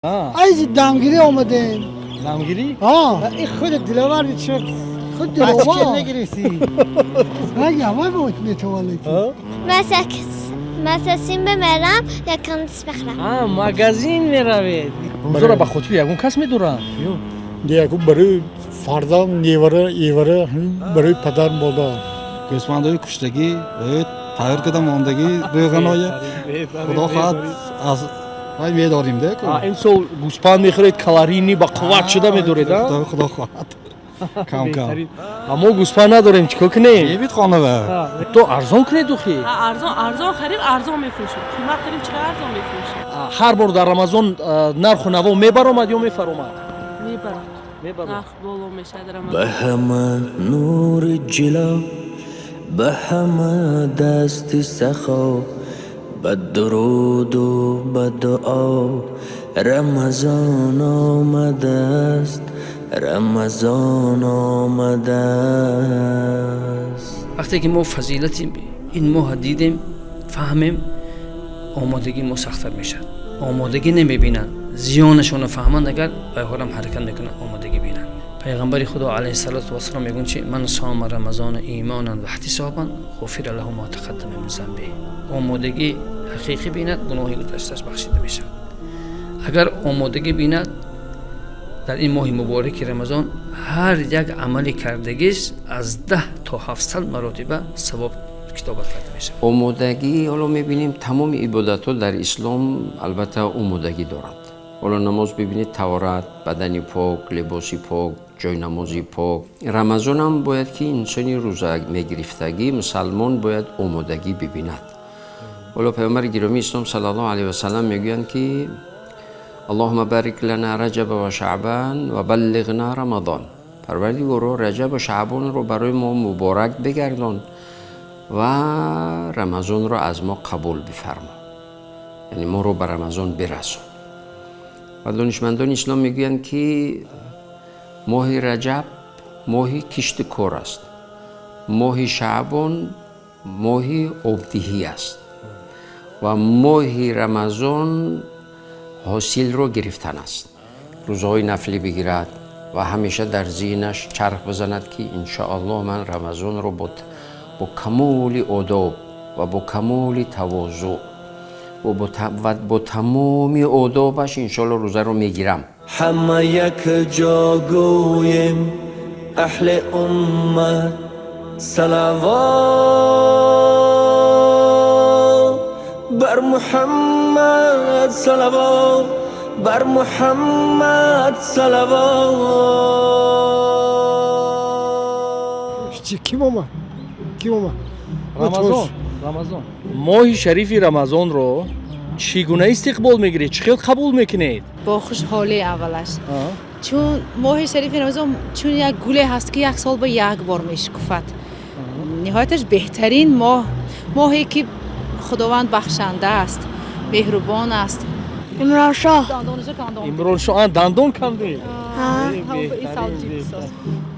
Айзи дамгирӣ омадем. Дамгирӣ? А. Ин худ Диловар чӣ Худ бача Диловар. нагирифтӣ. Ранги ҳамаи мо метавонед. Масасин бимерам, якам дис бихарам. А, магазин меравед. Рӯзаро ба хотири ягон кас медоранд? Яку барои фарзанд, невара, эвара, ҳамин барои падар, модар. Гӯсфандои куштагӣ тайёр карда мондагӣ, рӯғаноя, худо хоҳад, аз вай медорим де. А, имсол гӯспанд мехӯред, калорийный, ба қувват шуда медоред, а? Худо хоҳад, кам кам. Беҳтарин. А мо гӯспанд надорем, чӣ кор кунем? Мебид хонава. То арзон кунед ухи. Арзон, арзон харим, арзон мефурӯшем. Қимат харим, чӣ арзон мефурӯшем? Ҳар бор дар Рамазон нарху наво мебаромад ё мефаромад? Мебарад. Мебарад. Нарх боло мешавад Рамазон. Ба ҳама нури ҷило, ба ҳама дасти сахо, ба дуруду ба дуо Рамазон омадааст, Рамазон омадааст. Вақте ки мо фазилати ин моҳа дидем, фаҳмем, омодагии мо сахттар мешавад. Омодагӣ намебинанд, зиёнашонро фаҳманд, агар байҳорам ҳаракат мекунанд, омодагӣ бинанд. Пайғамбари Худо алайҳиссалоту вассалом мегӯянд, чи من صام رمضان إيمانا واحتسابا غفر له ما تقدم من ذنبه. Омодагӣ ҳақиқӣ бинад, гуноҳи гузаштааш бахшида мешавад. Агар омодагӣ бинад, дар ин моҳи мубораки Рамазон ҳар як амали кардагиш аз 10 то 700 маротиба савоб китобат карда мешавад. Омодагӣ, ҳоло мебинем, тамоми ибодатҳо дар ислом албатта омодагӣ дорад. Ҳоло намоз бибинед: таҳорат, бадани пок, либоси пок, ҷойнамози пок. Рамазонам бояд ки инсони рӯза мегирифтагӣ, мусалмон, бояд омодагӣ бибинад. Ҳоло Паёмбари гиромии ислом саллаллоҳу алайҳи васалам мегӯянд, ки اللهم بارك لنا رجب وشعبان وبلغنا رمضان. Парвардигоро, Раҷабу Шаъбонро барои мо муборак бигардон ва Рамазонро аз мо қабул бифармо, яъне моро ба Рамазон бирасон. Ва донишмандони ислом мегӯянд, ки моҳи Раҷаб моҳи кишту кор аст, моҳи Шаъбон моҳи обдиҳӣ аст ва моҳи Рамазон ҳосилро гирифтан аст. Рӯзаҳои нафлӣ бигирад ва ҳамеша дар зеҳнаш чарх бизанад, ки иншоаллоҳ ман Рамазонро бо камоли одоб ва бо камоли тавозӯъ ва бо тамоми одобаш иншоаллоҳ рӯзаро мегирам. Ҳама якҷо гӯем, аҳли уммат: салавот бар Муҳаммад, салавот бар Муҳаммад, салавот. Чӣ, ким омад? Ким омад? Рамазон, Рамазон, моҳи шарифи Рамазонро чӣ гуна истиқбол мегиред, чӣ хел қабул мекунед? Бо хушҳолӣ. Аввалаш, чун моҳи шарифи Рамазон чун як гуле ҳаст, ки як сол ба як бор мешукуфад. Ниҳояташ беҳтарин моҳ, моҳе ки Худованд бахшанда аст, меҳрубон аст. Имроншоҳ. Имроншоҳ, а, дандон канде.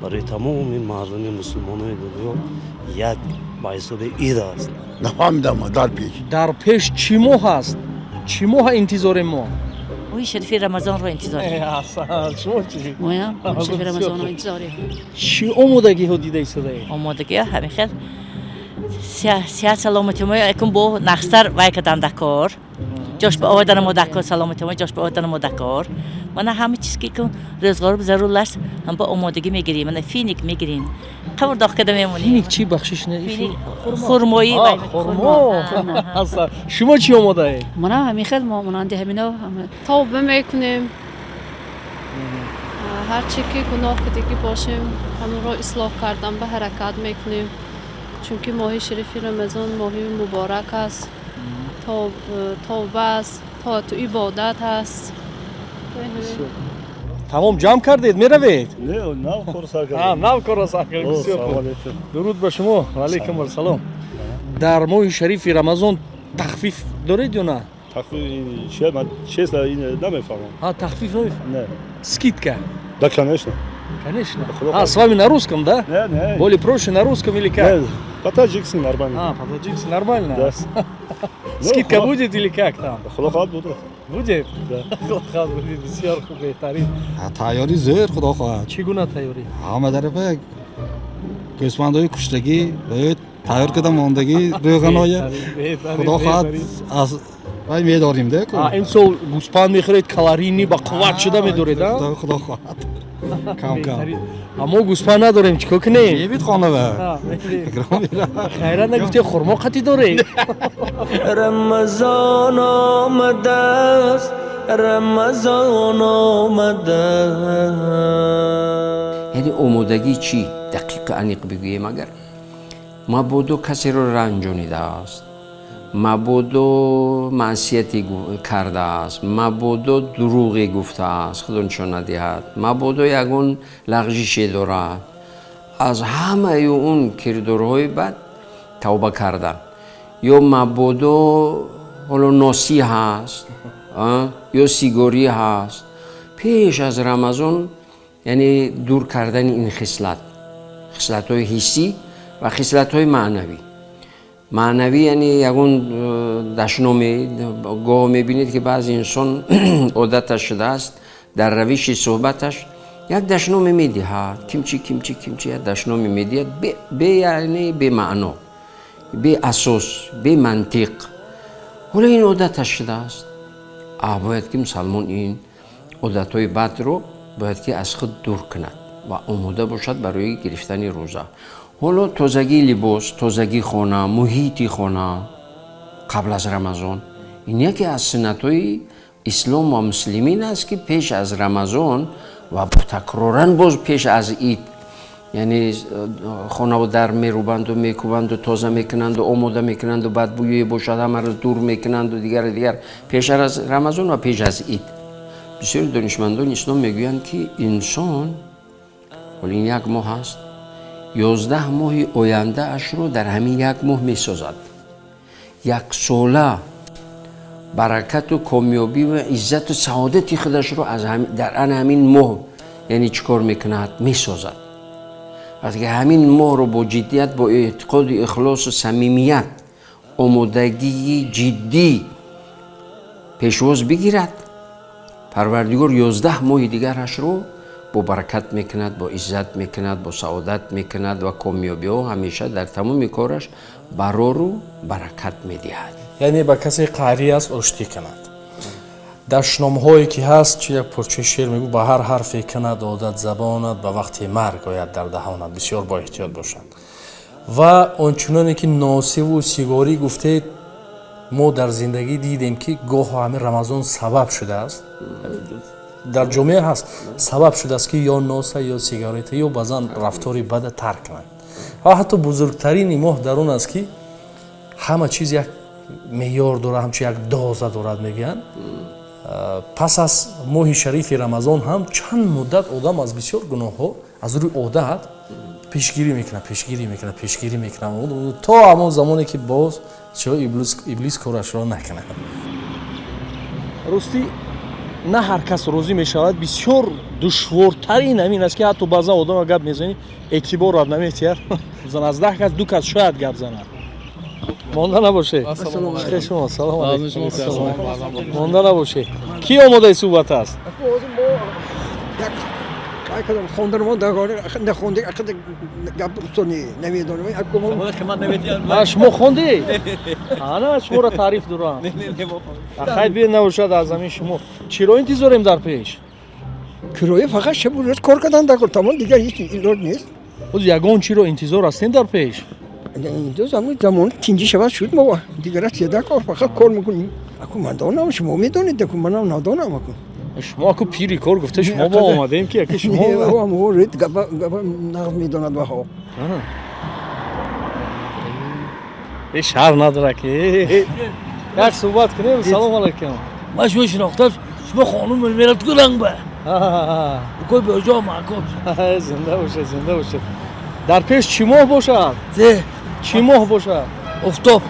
Барои тамоми мардуми мусулмонони дунё як ба ҳисоби ид аст. Нафаҳмидам, дар пеш? Дар пеш чӣ моҳ аст, чӣ моҳ интизорем мо? Моҳи шарифи Рамазонро интизорем. Аҳсан, шумо чӣ? Моям моҳи шарифи Рамазонро интизорем. Чӣ омодагиҳо дида истодаед? Омодагиҳо ҳамин хел, сиҳат, саломати мо якум бо нақстар вай кадан дакор, ҷош ба овардан мо дакор, саломати мо ҷош ба овардан мо дакор. Мана ҳама чиз ки кун рӯзғор зарур аст, ҳам ба омодагӣ мегирем. Мана финик мегирем, қабрдоқ када мемонем. Финик чӣ, бахшиш? Не? Финик, хурмои. А, хурмо. Аҳсан, шумо чӣ омодаед? Мана ҳамин хел, мо монанди ҳамино. Тавба мекунем, ҳарчи ки гуноҳ кардагӣ бошем, ҳамонро ислоҳ кардан ба ҳаракат мекунем, чунки моҳи шарифи Рамазон моҳи муборак аст, тавба аст, тоату ибодат аст. Тамом, ҷамъ кардед, меравед? Не, нав кор сар кардем. Нав корро сар кардед. Бисёр хуб, дуруд ба шумо. Ваалайкум ассалом. Дар моҳи шарифи Рамазон тахфиф доред ё на? Тахфиф чи? Ман, честно, намефаҳмам. А, тахфиф намефаҳмам? Не. Скидка. Да, конечно. Конечно. А, с вами на русском, да? Не, не. Более проще на русском или как? Не, по-таджикски нормально. А, по-таджикски нормально? Да. Скидка Ну, будет или как там? Худо хоҳад, будет. Будем? Худо будем, бисёр хуб, беҳтарин. Тайёрӣ зӯр, худо хоҳад. Чӣ гуна тайёрӣ? Ҳама тарафа гӯсфандҳои куштагӣ тайёр карда мондагӣ, рӯғаноя, худо хоҳад, аз вай медорим да. Имсол гӯспанд мехӯред, калорийный, ба қувват шуда медоред? Худо хоҳад, кам кам. Аммо гӯспанд надорем, чӣ кор кунем? Мебид хонава. Хайрат, нагуфте хурмо қатӣ доред. Рамазон омадааст, Рамазон омадааст. Яъне омодагӣ чӣ? Дақиқ, аниқ бигӯем, агар мабодо касеро ранҷонидааст, мабодо маъсияте кардааст, мабодо дурӯғе гуфтааст, худо нишон надиҳад, мабодо ягон лағжише дорад, аз ҳамаи он кирдорҳои бад тавба кардан, ё мабодо ҳоло носӣ ҳаст ё сигорӣ ҳаст, пеш аз Рамазон, яъне дур кардани ин хислат, хислатҳои ҳиссӣ ва хислатҳои маънавӣ. Маънавӣ яъне ягон дашноме. Гоҳ мебинед, ки баъзе инсон одаташ шудааст, дар равиши суҳбаташ як дашноме медиҳад, кимчи, кимчи, кимчи, як дашноме медиҳад, бе, яъне бемаъно, беасос, бемантиқ. Ҳоло ин одаташ шудааст. Бояд ки мусалмон ин одатҳои бадро бояд ки аз худ дур кунад ва омода бошад барои гирифтани рӯза. Ҳоло тозагии либос, тозагии хона, муҳити хона қабл аз Рамазон, ин яке аз суннатҳои ислом ва муслимин аст, ки пеш аз Рамазон ва такроран боз пеш аз ид, яъне хонаву дар мерӯбанду мекӯбанду тоза мекунанду омода мекунанду, бадбӯие бошад, ҳамаро дур мекунанду дигару дигар, пеш аз Рамазон ва пеш аз ид. Бисёри донишмандони ислом мегӯянд, ки инсон ҳоло ин як моҳ аст, 11 моҳи ояндаашро дар ҳамин як моҳ месозад. Яксола баракату комёбӣ ва иззату саодати худашро дар ана ҳамин моҳ, яъне чӣ кор мекунад? Месозад. Вақте ки ҳамин моҳро бо ҷиддият, бо эътиқоду ихлосу самимият, омодагии ҷиддӣ пешвоз бигирад, Парвардигор 11 моҳи дигарашро бо баракат мекунад, бо иззат мекунад, бо саодат мекунад ва комёбиҳо ҳамеша дар тамоми кораш барору баракат медиҳад. Яъне ба касе қаҳрӣ аст, оштӣ кунад. Дашномҳое ки ҳаст, чи як порчаи шеър мегӯ: ба ҳар ҳарфе кунад одат забонат, ба вақти марг ояд дар даҳонат. Бисёр бо эҳтиёт бошанд. Ва ончуноне ки носиву сигорӣ гуфтед, мо дар зиндагӣ дидем, ки гоҳо ҳамин Рамазон сабаб шудааст, дар ҷомеа ҳаст, сабаб шудааст, ки ё носа, ё сигарета, ё баъзан рафтори бада тарк кунанд. Ва ҳатто бузургтарини моҳ дар он аст, ки ҳама чиз як меъёр дорад, ҳамчун як доза дорад, мегӯянд. Пас аз моҳи шарифи Рамазон ҳам чанд муддат одам аз бисёр гуноҳҳо аз рӯи одат пешгирӣ мекунад, пешгирӣ мекунад, пешгирӣ мекунад, то ҳамон замоне ки боз чиро иблис корашро накунад. Ростӣ, на ҳар кас розӣ мешавад. Бисёр душвортарин ҳамин аст, ки ҳатто баъзан одама гап мезанӣ, эътиборат наметиҳад. Аз 10 кас ду кас шояд гап занад. Монда набошед, шумо. Салом алейкум. Монда набошед. Кӣ омодаи суҳбат аст? Шумо хонди? Ана шуморо таъриф дорам. Хайр, биё, набошад аз ҳамин шумо чиро интизорем дар пеш? Кироя, фақат шабу рӯз кор кардан дар тамом, дигар ҳеҷ илоҷ нест. Боз ягон чиро интизор ҳастем дар пеш? Интизор ҳамун замон тинҷӣ шавад, шуд, мо дигар чеда кор, фақат кор мекунем. Аку ман донам, шумо медонед, аку манам надонам аку. Шумо аку пири кор гуфта, шумо бо омадем, ки аки шумо габа габа нағз медонад ваҳо. Э, шар надора, ки як суҳбат кунем. Салом алайкум. Ман шумо шинохтам, шумо хонум мерафт ку ранг ба укой беҷо маъкоб. Зинда бошед, зинда бошед. Дар пеш чӣ моҳ бошад? Чӣ моҳ бошад? Офтоб.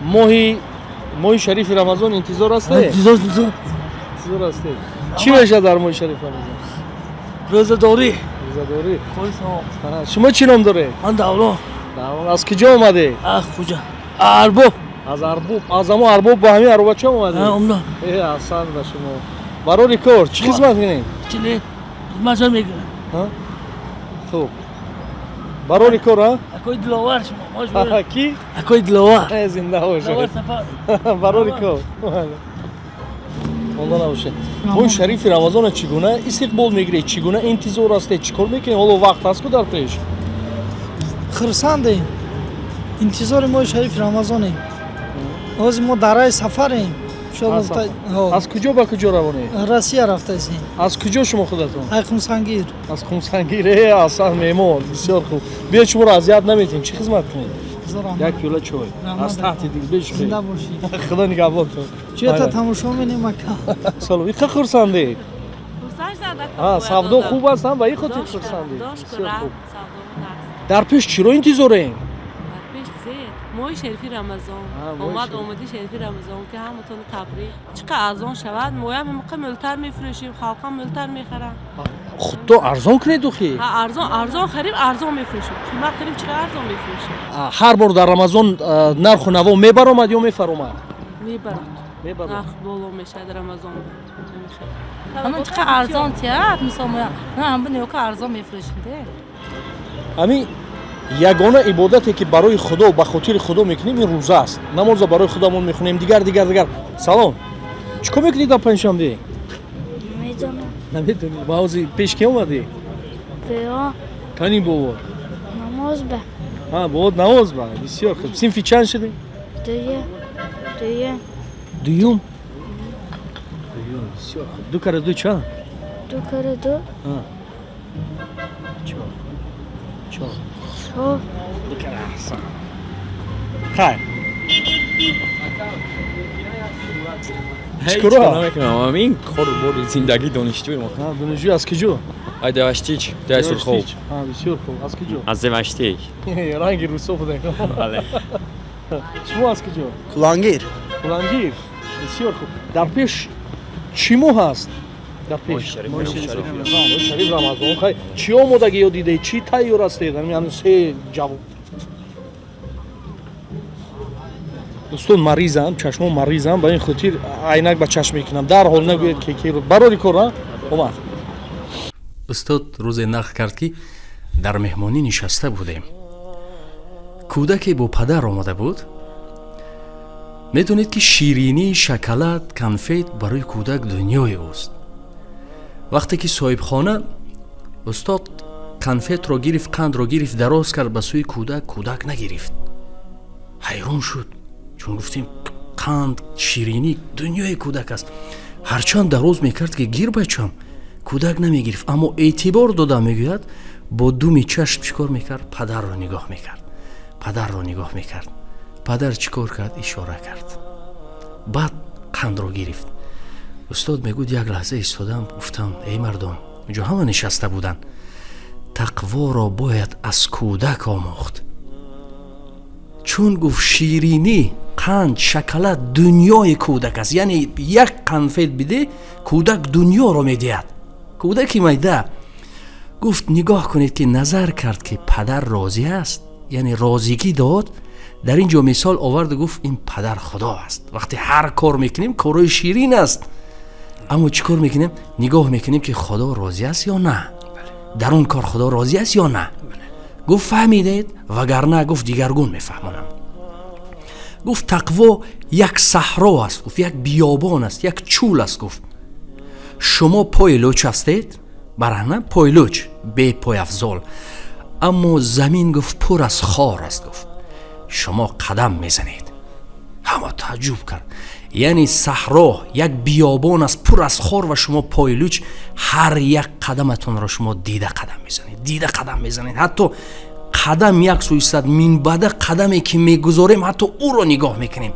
Моҳи шарифи Рамазон интизор ҳастед? Интизор, интизор. Интизор ҳастед. Чӣ мешавад дар моҳи шарифи Рамазон? Рӯзадорӣ. Рӯзадорӣ. Шумо чӣ ном доред? Ман Даврон. Даврон, аз куҷо омадед? Аз Хуҷа, Арбоб. Аз арбоб, аз ҳамон арбоб бо ҳамин арбобача омадед? Э, аҳсан ба шумо. Барори кор, чӣ хизмат кунед? Чӣ не, хизмат мекунам. Хуб. Барори кор, а? Акои Диловар шумо. Ки? Акои Диловар. Э, зинда бошед. Барори кор. Монда набошед. Моҳи шарифи Рамазонро чӣ гуна истиқбол мегиред? Чӣ гуна интизор ҳастед? Чӣ кор мекунед? Ҳоло вақт ҳаст ку дар пеш? Хурсандем. Интизори моҳи шарифи Рамазонем. Ҳозир мо дар раи сафарем. Аз куҷо ба куҷо равонед? Россия рафтаистем. Аз куҷо шумо худатон? Аз Қумсангир. Аз Қумсангир. Э, аҳсан, меҳмон. Бисёр хуб. Биёед, шуморо азият наметем. Чӣ хизмат кунед? Як пиёла чой. Аз таҳти дил бешухед. Зинда бошӣ. Худо нигаҳбонтон. Чията тамошо менем, ака? Салом. Иқа хурсандед? Савдо хуб аст, ба ин хотир хурсандед. Бисёр хуб. Дар пеш чиро интизорем? Моҳи шарифи Рамазон омад, омади шарифи Рамазон, ки ҳаматонро табрик. Чӣ қадр арзон шавад, моям ҳамақа мӯлтар мефурӯшем, халқам мӯлтар мехаранд. Худто арзон кунед ухи. Арзон, арзон харим, арзон мефурӯшем. Қимат харим, чӣ қадр арзон мефурӯшем. Ҳар бор дар Рамазон нарху наво мебаромад ё мефаромад? Мебарад. Нарх боло мешавад Рамазон. Ҳамон чӣ қадр арзон тият, мисол моя ҳам бинёка арзон мефурӯшем де. Ҳамин ягона ибодате ки барои Худо, ба хотири Худо мекунем, ин рӯза аст. Намозро барои худамон мехонем, дигар, дигар, дигар. Салом. Чӣ кор мекунӣ дар панҷшанбе? Намедонам. Намедонӣ? Ба ҳозир пеш ки омадӣ? Бео. Кани бобо? Намоз ба. Ҳа, бобо намоз ба. Бисёр хуб. Синфи чанд шудӣ? Дуюм. Дуюм. Дуюм? Дуюм, бисёр хуб. Ду кара ду чанд? Ду кара ду? Ҳа. Чор. Чор. Хайр. Чӣ кор намекунам? Ин кор бори зиндагӣ донишҷӯй мо. Донишҷӯй аз куҷо? Ай Деваштич, дай Сурхоб. Бисёр хуб. Аз куҷо? Аз Деваштич. Ранги русо будем. Бале. Шумо аз куҷо? Кулангир. Кулангир. Бисёр хуб. Дар пеш чӣ моҳ аст? Дар пеш моҳи шариф Рамазон. Хай, чӣ омодагӣ ё дидед? Чӣ тайёр ҳастед? Ҳамин се ҷавоб. Дӯстон, маризам, чашмон маризам, ба ин хотир айнак ба чашм мекунам. Дарҳол нагӯед ки ки барори кор, омад. Устод рӯзе нақл кард, ки дар меҳмонӣ нишаста будем. Кӯдаке бо падар омада буд. Медонед, ки ширинӣ, шоколад, конфет барои кӯдак дунёи ӯст. Вақте ки соҳибхона устод конфетро гирифт, қандро гирифт, дароз кард ба сӯи кӯдак, кӯдак нагирифт. Ҳайрон шуд, чун гуфтем қанд, ширинӣ дунёи кӯдак аст. Ҳарчанд дароз мекард, ки гир бачам, кӯдак намегирифт, аммо эътибор дода мегӯяд, бо думи чашм чӣ кор мекард? Падарро нигоҳ мекард. Падарро нигоҳ мекард. Падар чӣ кор кард? Ишора кард. Баъд қандро гирифт. Устод мегӯяд, як лаҳза истодам, гуфтам, эй мардум, инҷо ҳама нишаста буданд, тақворо бояд аз кӯдак омӯхт. Чун гуфт ширинӣ, қанд, шоколад дунёи кӯдак аст. Яъне як конфет биде, кӯдак дунёро медиҳад. Кӯдаки майда. Гуфт нигоҳ кунед, ки назар кард, ки падар розӣ аст, яъне розигӣ дод. Дар ин ҷо мисол овард, гуфт ин падар Худо аст. Вақте ҳар кор мекунем, корҳои ширин аст, аммо чӣ кор мекунем? Нигоҳ мекунем, ки Худо розӣ аст ё на, дар он кор Худо розӣ аст ё на. Гуфт фаҳмидед, вагарна гуфт дигаргун мефаҳмонам. Гуфт тақво як саҳро аст, гуфт як биёбон аст, як чӯл аст. Гуфт шумо пои лӯч ҳастед, бараҳна пои лӯч, бепойафзол, аммо замин гуфт пур аз хор аст. Гуфт шумо қадам мезанед. Ҳама тааҷҷуб кард. Яъне саҳро як биёбон аст пур аз хор ва шумо пои лӯч, ҳар як қадаматонро шумо дида қадам мезанед, дида қадам мезанед. Ҳатто қадам як сӯ истад, минбаъда қадаме ки мегузорем, ҳатто ӯро нигоҳ мекунем.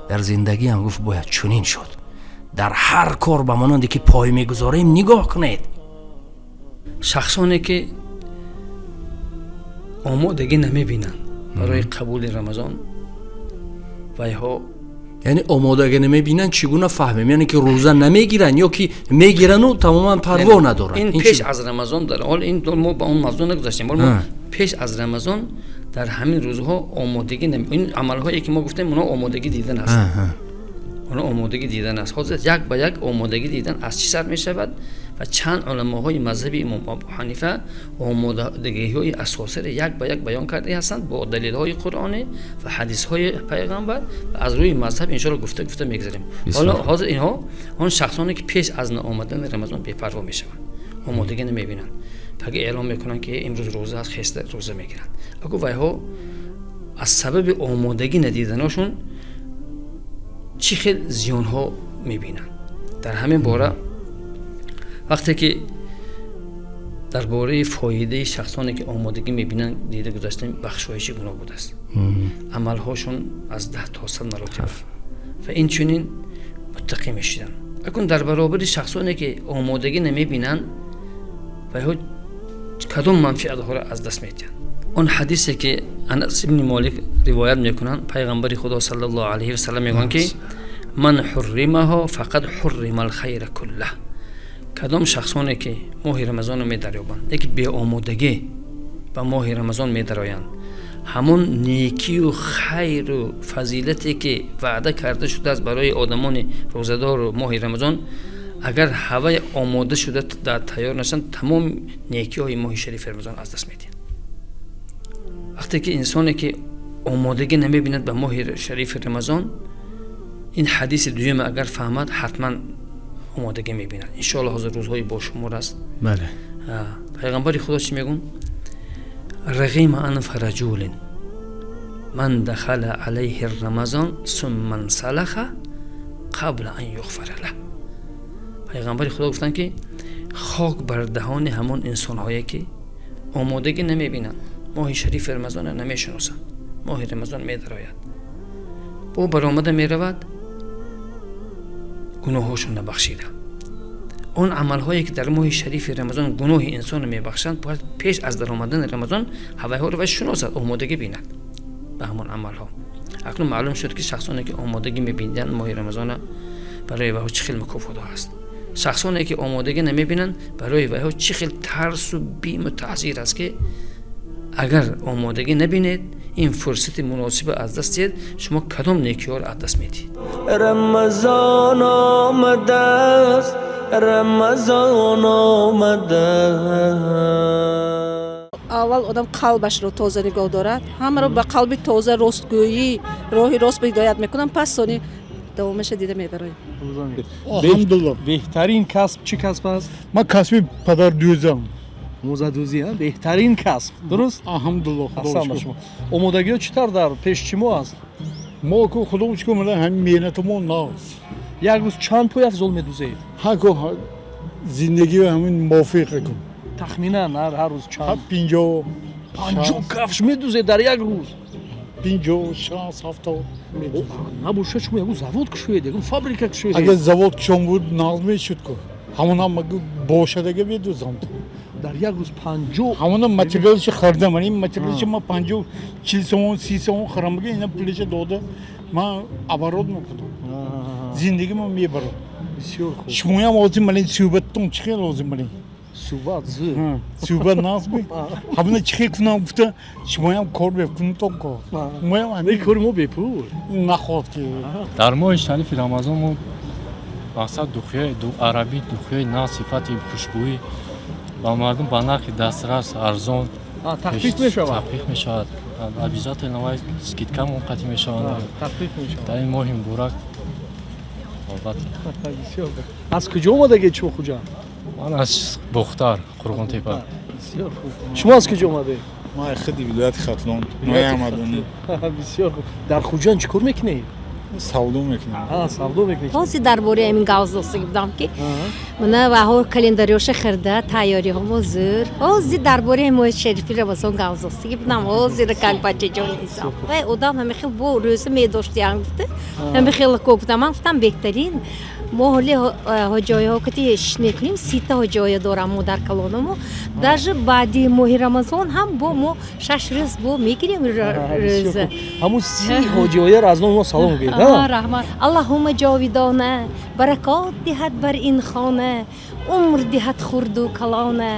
Дар зиндагиам гуфт бояд чунин шуд. Дар ҳар кор ба монанде ки пой мегузорем нигоҳ кунед. Шахсоне ки омодагӣ намебинанд барои қабули Рамазон, вайҳо яъне омодагӣ намебинанд, чӣ гуна фаҳмем? Яъне ки рӯза намегиранд ё ки мегирану тамоман парво надоранд? Ин пеш аз Рамазон, дар ҳол ин мо ба он мавзӯъ нагузаштем. Мо пеш аз Рамазон Дар ҳамин рӯзҳо омодагӣ, ин амалҳое ки мо гуфтем, онҳо омодагӣ дидан аст, онҳо омодагӣ дидан аст. Ҳозир як ба як омодагӣ дидан аз чӣ сар мешавад ва чанд уламоҳои мазҳаби имом Абу Ҳанифа омодагиҳои асосиро як ба як баён карда ҳастанд бо далелҳои қуръонӣ ва ҳадисҳои пайғамбар ва аз рӯи мазҳаб иншоалло гуфта гуфта мегузарем. Ҳоло ҳозир инҳо он шахсоне ки пеш аз омадани Рамазон бепарво мешаванд, омодагӣ намебинанд, пага эълон мекунанд ки имрӯз рӯза аст, хеста рӯза мегиранд. Аку вайҳо аз сабаби омодагӣ надиданашон чӣ хел зиёнҳо мебинанд. Дар ҳамин бора вақте ки дар бораи фоидаи шахсоне ки омодагӣ мебинанд дида гузаштем, бахшоиши гуноҳ будааст, амалҳошон аз 10 то 100 маротиба ва инчунин муттақӣ мешуданд. Акун дар баробари шахсоне ки омодагӣ намебинанд, вайҳо кадом манфиатҳоро аз даст медиҳанд? Он ҳадисе ки Анас ибни Молик ривоят мекунанд, пайғамбари Худо саллаллоҳу алайҳи васаллам мегӯянд ки ман ҳурримаҳо фақад ҳуррима алхайра куллаҳ. Кадом шахсоне ки моҳи Рамазонро медариёбанд, яке беомодагӣ ба моҳи Рамазон медароянд, ҳамон некию хайру фазилате ки ваъда карда шудааст барои одамони рӯзадору моҳи Рамазон, агар ҳавай омода шуда тайёр нашанд, тамом некиҳои моҳи шарифи Рамазон аз даст медиҳанд. Вақте ки инсоне ки омодагӣ намебинад ба моҳи шарифи Рамазон, ин ҳадиси дуюма агар фаҳмад, ҳатман омодагӣ мебинад. Иншоалло ҳозир рӯзҳои бошумор аст. Бале. Пайғамбари Худо чӣ мегӯн? Рағима анфа раҷулин ман дахала алайҳи рамазон сумма нсалаха қабла ан юғфара лаҳ. Пайғамбари Худо гуфтанд ки хок бар даҳони ҳамон инсонҳое ки омодагӣ намебинанд, моҳи шарифи Рамазонро намешиносанд, моҳи Рамазон медарояд, бо баромада меравад, гуноҳҳошон набахшида. Он амалҳое ки дар моҳи шарифи Рамазон гуноҳи инсонро мебахшанд, бояд пеш аз даромадани Рамазон ҳавайҳоро вай шиносад, омодагӣ бинад ба ҳамон амалҳо. Акнун маълум шуд ки шахсоне ки омодагӣ мебинанд моҳи Рамазона, барои вайҳо чӣ хел мукофотҳо ҳаст. Шахсоне ки омодагӣ намебинанд, барои вайҳо чӣ хел тарсу биму таъсир аст ки агар омодагӣ набинед, ин фурсати муносиба аз даст диҳед, шумо кадом некиҳоро аз даст медиҳед. Рамазон омадааст, Рамазон омадааст. Аввал одам қалбашро тоза нигоҳ дорад, ҳамаро ба қалби тоза, ростгӯӣ, роҳи рост ба ҳидоят мекунам, пас сони давомаша дида мебароем. Алҳамдулиллоҳ. Беҳтарин касб чӣ касб аст? Ман касби падардӯзам. Мӯзадӯзӣ беҳтарин касб, дуруст? Алҳамдулиллоҳ. Аҳсан ба шумо. Омодагиҳо чӣ тавр дар пеш чӣ мо аст? Мо ку худо шукр, мана ҳамин меҳнатмо нағз. Як рӯз чанд пойафзол медӯзед? Ҳа ку зиндагӣ ҳамин мувофиқ кун. Тахминан ҳар рӯз чанд? 50. 50 кафш медӯзед дар як рӯз? 50, 60, 70 медӯзем. Набошад, шумо ягон завод кушоед, ягон фабрика кушоед. Агар завод кушон буд, нағз мешуд ку. Ҳамонам бошадага медӯзам. Дар як рӯз 50? Ҳамона материалши харидам, ин материалши ман 50, 40 сомон, 30 сомон харам, ина пулиша дода ман оборот мекунам, зиндагима мебарам. Бисёр хуб. Шумоям лозим малин суҳбаттон чӣ хел лозим малин? Суҳбат зӯр. Суҳбат нағз би, ҳамона чӣ хел кунам гуфта, шумоям кор бекунтон кор. Моям ҳамин кори мо бепул. Нахоҳад ки. Дар моҳи шарифи Рамазон мо мақсад духиёи арабӣ, духиёи нав, сифати хушбӯӣ ба мардум ба нархи дастрас, арзон. Тахфиф мешавад? Тахфиф мешавад, обязательно вай скидка мон қатъӣ мешавад. Тахфиф мешавад. Дар ин моҳи муборак, албатта. Бисёр. Аз куҷо омадагед шумо, Хуҷанд? Ман аз Бохтар, Қурғонтепа. Бисёр хуб. Шумо аз куҷо омадед? Ман аз худи вилояти Хатлон, ноҳияи Ҳамадонӣ. Бисёр хуб. Дар Хуҷанд чӣ кор мекунед? Савдо мекунем. Савдо мекунед. Ҳозир дар бораи ҳамин гавздостагӣ будам ки мана ваҳо календарёша хирда, тайёриҳомо зӯр. Ҳозир дар бораи моҳи шарифи Рамазон гавздостагӣ будам. Ҳозир как бачаҷон низам вай одам ҳамин хел бо рӯза медоштиям гуфта, ҳамин хел ко гуфтам. Ман гуфтам, беҳтарин Мо ҳоли ҳоҷояҳо кати иш мекунем, 30-та ҳоҷоя дорам мо дар калонамо. Даже баъди моҳи Рамазон ҳам бо мо 6 рӯз бо мегирем рӯза. Ҳамун 30 ҳоҷиёяро аз номи мо салом гӯед. Раҳмат. Аллоҳума ҷовидона баракот диҳад бар ин хона, умр диҳад хурду калона,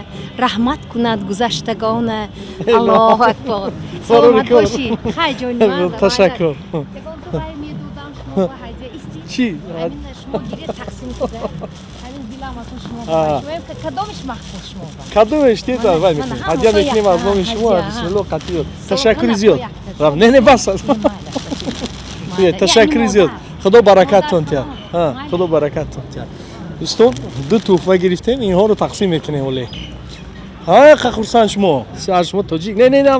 раҳмат кунад гузаштагона. Аллоҳу акбар. Саломат бошӣ, хай, ҷони ман. Ташаккур. Чӣ? Кадомеш дида вай мекунем, ҳадя мекунем аз номи шумо. Бисмилло, қатъиёт. Ташаккури зиёд. Не, не, бас аст. Ташаккури зиёд, худо баракаттон тиҳад, худо баракаттон тиҳад. Дӯстон, ду туҳфа гирифтем, инҳоро тақсим мекунем. Оле ҳа, хурсанд шумо, аз шумо тоҷик. Не, не, не,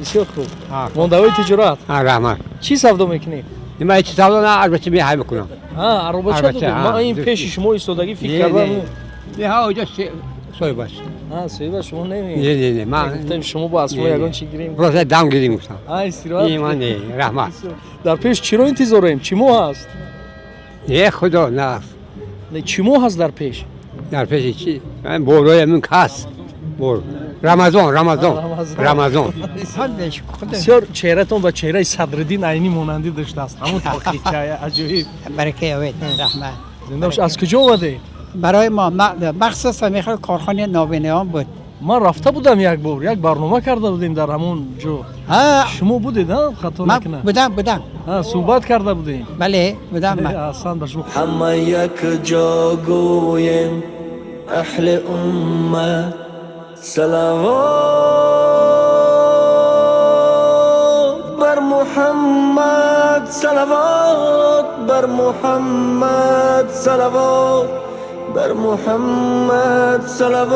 бисёр хуб. Мондаҳои тиҷорат. Раҳмат. Чӣ савдо мекунед? Ман чӣ савдо на, арбача меҳай мекунам. Арбача. Ман ин пеши шумо истодагӣ фикр кардам. Не, ҳа, оҷа соҳибаш. Соҳиба шумо не? Не, не, не, ман гуфтем шумо бо аз шумо ягон чӣ гирем. Просто дам гирем гуфтам. Истироҳат. Не, ман не, раҳмат. Дар пеш чиро интизорем? Чӣ моҳ аст? Не, худо на. Не, чӣ моҳ аст дар пеш? Дар пеши чӣ? Борои ҳамин кас бор. Рамазон, Рамазон, Рамазон. Бисёр чеҳратон ба чеҳраи Садриддин Айнӣ монандӣ доштааст, ҳамун тоқича аҷоиб. Баракаи овед, раҳмат. Зинда бош. Аз куҷо омадед? Барои мо махсусан мехоҳ корхонаи нобиноён буд. Ман рафта будам як бор, як барнома карда будем дар ҳамон ҷо. Шумо будед, хато накунам? Будам, будам. Суҳбат карда будем. Бале, будам ман. Аҳсан ба шумо. Ҳама якҷо гӯем, аҳли уммат, салавот бар Муҳаммад, салавот бар Муҳаммад, салавот бар Муҳаммад, салавот.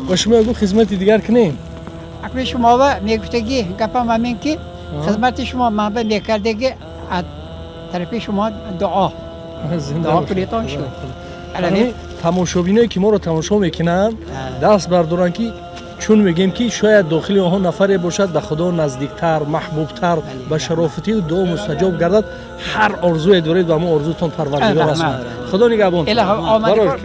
Ба шумо ягон хизмати дигар кунем? Акни шумо мегуфтагӣ гапам ҳамин ки хизмати шумо манба мекардагӣ, аз тарафи шумо дуо дуо кунедон шуд. Тамошобиное ки моро тамошо мекунанд, даст бардоранд, ки чун мегӯем ки шояд дохили онҳо нафаре бошад ба худо наздиктар, маҳбубтар, ба шарофатию дуо мустаҷоб гардад. Ҳар орзуе доред, ба ҳамон орзутон Парвардигор расонад. Худо нигаҳбон.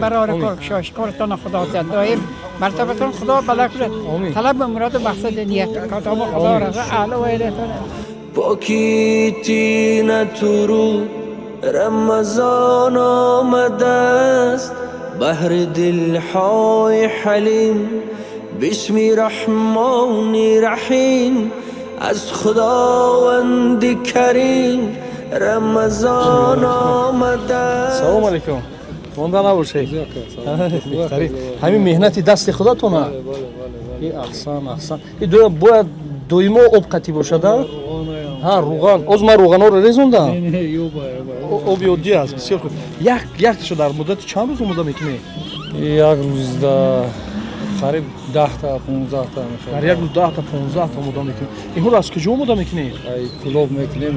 Барори кор шошкортон худо доим мартабатон худо бала кунад, талаб муроду мақсади ният катому худо раза аъло ва илатон. Поки тинату рӯ Рамазон омадааст, баҳри дилҳои ҳалим, бисми Раҳмони Раҳим, аз Худованди Карим Рамазон омадааст. Салому алайкум, монда набошед. Ҳамин меҳнати дасти худатона. Аҳсан, аҳсан. Бояд доимо об қатӣ бошад. Ҳа, руған. Оз ман руғанҳоро резондам, оби оддӣ аст. Бисёр хуб. Як якташо дар муддати чанд рӯз омода мекунед? Як рӯзда қариб 10-та, 15-та. Дар як рӯз 10-та, 15-та омода мекунед. Инҳоро аз куҷо омода мекунед? Кулоб мекунем.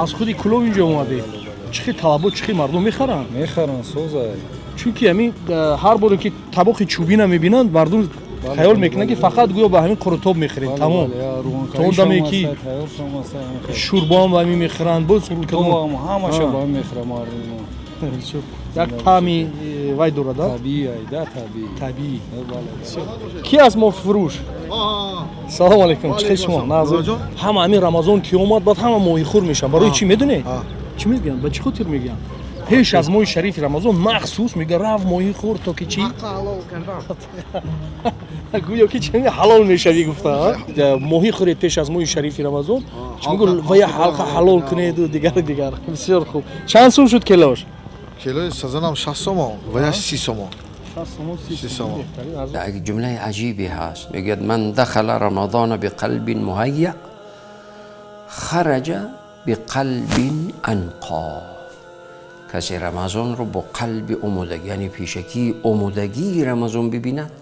Аз худи Кулоб инҷо омадед. Чӣ хел талабот, чӣ хел мардум мехаранд? Мехаранд, соза. Чунки ҳамин ҳар боре ки табоқи чӯбина мебинанд, мардум хаёл мекунанд, ки фақат гӯё ба ҳамин қурутоб мехӯрем, тамом. То он даме ки шӯрбоам ба ҳамин мехӯранд, боз ҳамаша ба ҳамин мехӯранд мардум. Як таъми вай дорад. Табиӣ, да, табиӣ. Табиӣ. Ки аз мо фурӯш? Салому алайкум, чӣ хел шумо? Ҳама ҳамин Рамазон ки омад, баъд ҳама моҳихӯр мешаванд. Барои чӣ медонед? Чӣ мегӯянд, ба чӣ хотир мегӯянд? Пеш аз моҳи шарифи Рамазон махсус мега, рав моҳӣ хӯр, то ки чӣ, гӯё ки чи ҳалол мешавӣ гуфта, моҳӣ хӯред пеш аз моҳи шарифи Рамазон. Чӣ мегӯ, ва я ҳалқа ҳалол кунеду дигар дигар. Бисёр хуб. Чанд сум шуд килош? Килои сазанам 60 сомон ва я 30 сомон. 30 сомон. Як ҷумлаи аҷибе ҳаст, мегӯяд: ман дахала рамазона биқалбин муҳайя хараҷа биқалбин анқо. Касе Рамазонро бо қалби омодагӣ, яъне пешакии омодагии Рамазон бибинад,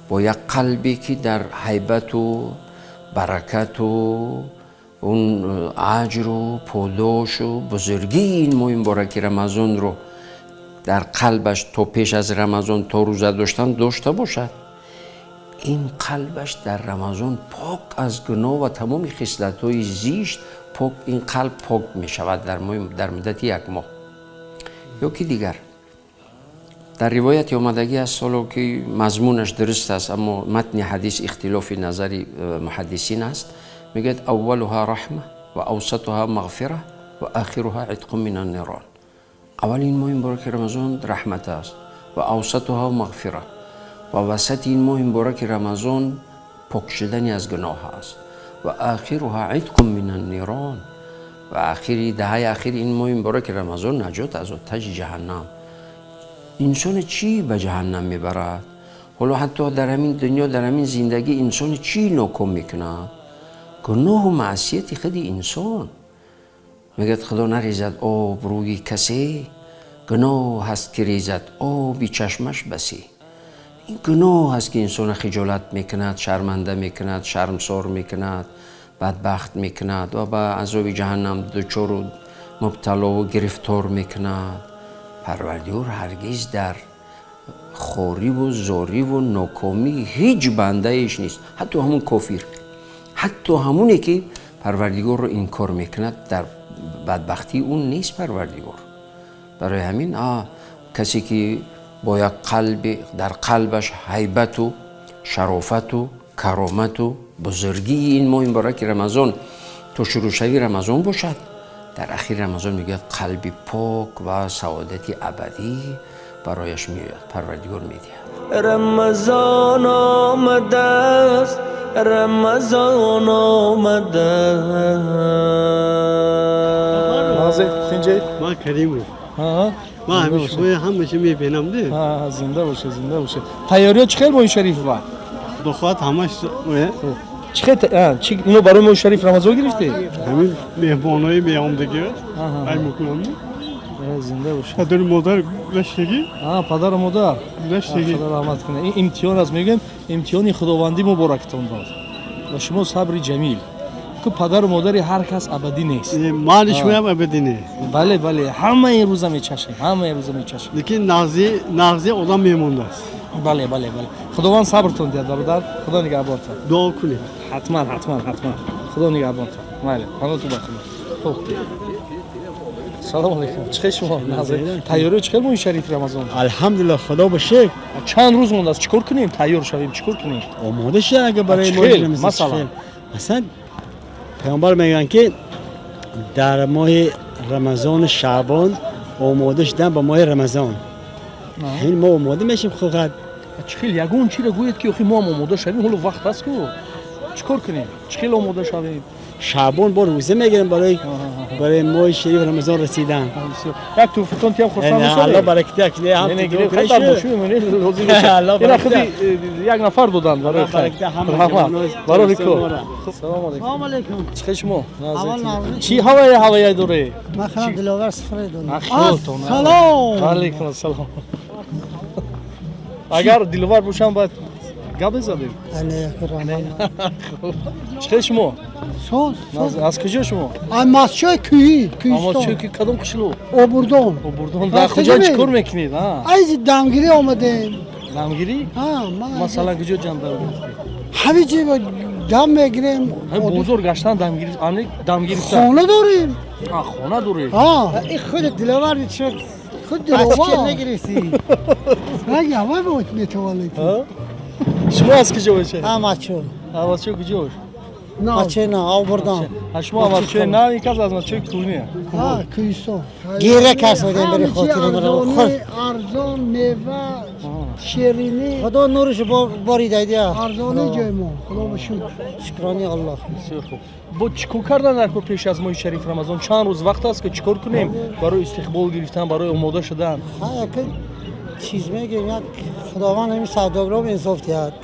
бо як қалбе ки дар ҳайбату баракату он аҷру подошу бузургии ин моҳи мубораки Рамазонро дар қалбаш то пеш аз Рамазон, то рӯза доштан дошта бошад, ин қалбаш дар Рамазон пок аз гуноҳ ва тамоми хислатҳои зишт Пок, ин қалб пок мешавад дар муддати як моҳ. Ё ки дигар дар ривояти омадагӣ аст, ҳоло ки мазмунаш дуруст аст, аммо матни ҳадис ихтилофи назари муҳаддисин аст, мегӯяд: аввалуҳа раҳма ва авсатуҳа мағфира ва ахируҳа итқу мин аннирон. Аввали ин моҳи мубораки Рамазон раҳмат аст ва авсатуҳа мағфира, ва васати ин моҳи мубораки Рамазон пок шудани аз гуноҳ аст, ва ахируҳа итқу мин аннирон, ва ахири даҳаи ахири ин моҳи мубораки Рамазон наҷот аз оташи ҷаҳаннам. Инсоне чӣ ба ҷаҳаннам мебарад? Ҳоло ҳатто дар ҳамин дунё, дар ҳамин зиндагӣ инсоне чӣ ноком мекунад? Гуноҳу маъсияти худи инсон. Мегӯяд: Худо нарезад об рӯи касе, гуноҳ ҳаст ки резад оби чашмаш басе. Ин гуноҳ аст ки инсонро хиҷолат мекунад, шарманда мекунад, шармсор мекунад, бадбахт мекунад ва ба азоби ҷаҳаннам дучору мубталову гирифтор мекунад. Парвардигор ҳаргиз дар хориву зориву нокомӣ ҳеҷ бандаеш нест, ҳатто ҳамун кофир, ҳатто ҳамоне ки Парвардигорро инкор мекунад, дар бадбахтии ӯ нест Парвардигор. Барои ҳамин касе ки бо як қалби дар қалбаш ҳайбату шарофату каромату бузургии ин моҳи мубораки Рамазон то шурӯъшавии Рамазон бошад, дар ахири Рамазон мегӯяд қалби пок ва саодати абадӣ барояш меояд, Парвардигор медиҳад. Рамазон омадааст, Рамазон омадааст. Ман Каримов. Ман ҳамеша ҳамаша мебинам. Зинда бошед, зинда бошед. Тайёриё чӣ хел моҳи шариф ба? Худо хоҳад ҳамаш. Чӣ ино барои моҳи шариф Рамазон гирифтед? Ҳамин меҳмонои меомдагӣ ай мекунам. Зинда бошед. Падару модар гузаштагӣ? Падару модар гузаштагӣ. Худо раҳмат кунад. Ин имтиҳон аст, мегӯем, имтиҳони худовандӣ муборактон бод ва шумо сабри ҷамил. Ку падару модари ҳар кас абадӣ нест. Мали шумоям абадӣ нест. Бале, бале, ҳамаи рӯза мечашем, ҳамаи рӯза мечашем. Лекин нағзи одам мемондааст. Бале, бале, бале. Худованд сабртон диҳад, бародар. Худо нигаҳбонтон. Дуо кунед. Ҳатман, ҳатман, ҳатман. Худо нигаҳбонтон. Майли, паноҳтон ба Худо. Хуб. Салом алейкум. Чӣ хел шумо? Тайёриё чӣ хел моҳи шарифи Рамазон? Алҳамдулиллоҳ, Худо ба шукр. Чанд рӯз мондааст, чӣ кор кунем? Тайёр шавем, чӣ кор кунем? Омода шавем агар барои моҳи Рамазон. Масалан, масалан паёмбар мегӯянд ки дар моҳи Рамазону Шаъбон омода шудан ба моҳи Рамазон. Ҳамин мо омода мешем худ. Чӣ хел ягон чиро гӯед ки охи мо ҳам омода шавем, ҳоло вақт аст ку. Чӣ кор кунем? Чӣ хел омода шавем? Шаъбон бо рӯза мегирем барои моҳи шариф Рамазон расидан. Як туҳфатон тиям хурсанд мешавед? Аллоҳ баракат диҳад. Ина худи як нафар доданд барои хайр. Раҳмат. Барои кор. Салом алейкум. Чӣ хел шумо? Чӣ ҳавае ҳавае доред? Ман худам Диловар Сафарӣ дорам. Салом. Алейкум ассалом. Агар Диловар бошам бояд гап мезадем. Чӣ хел шумо? Аз куҷо шумо? Аз Масчои кӯҳӣ, Кӯҳистон. Масчои кӯҳӣ кадом қишлоқ? Обурдон. Обурдон. Дар куҷо чӣ кор мекунед? Аз дамгирӣ омадем. Дамгирӣ? Масалан куҷо ҷамъ дам гирифтед? Ҳамин ҷо дам мегирем. Бозор гаштан дамгирӣ, дамгирӣ. Хона дорем. Хона доред? Ин худ Диловар шуд. Худ Диловар. Нагирифтӣ. Раги ҳама метавонед. Шумо аз куҷо бошед? Амачо. Амачо куҷо? Маче на, Обурдон. Шумо Амачои нав, ин кас аз Мачои кӯҳне. Кӯҳистон. Гира кас одем барои хотири маро. Арзон мева, ширинӣ. Худо нураш борида дия. Арзони ҷои мо. Худо ба шукр. Шукрони Аллоҳ. Бисёр хуб. Бо чӣ кор кардан дар кор пеш аз моҳи шариф Рамазон? Чанд рӯз вақт аст ки чӣ кор кунем барои истиқбол гирифтан, барои омода шудан? Чиз мегӯем, як Худованд ҳамин савдогарро инсоф диҳад.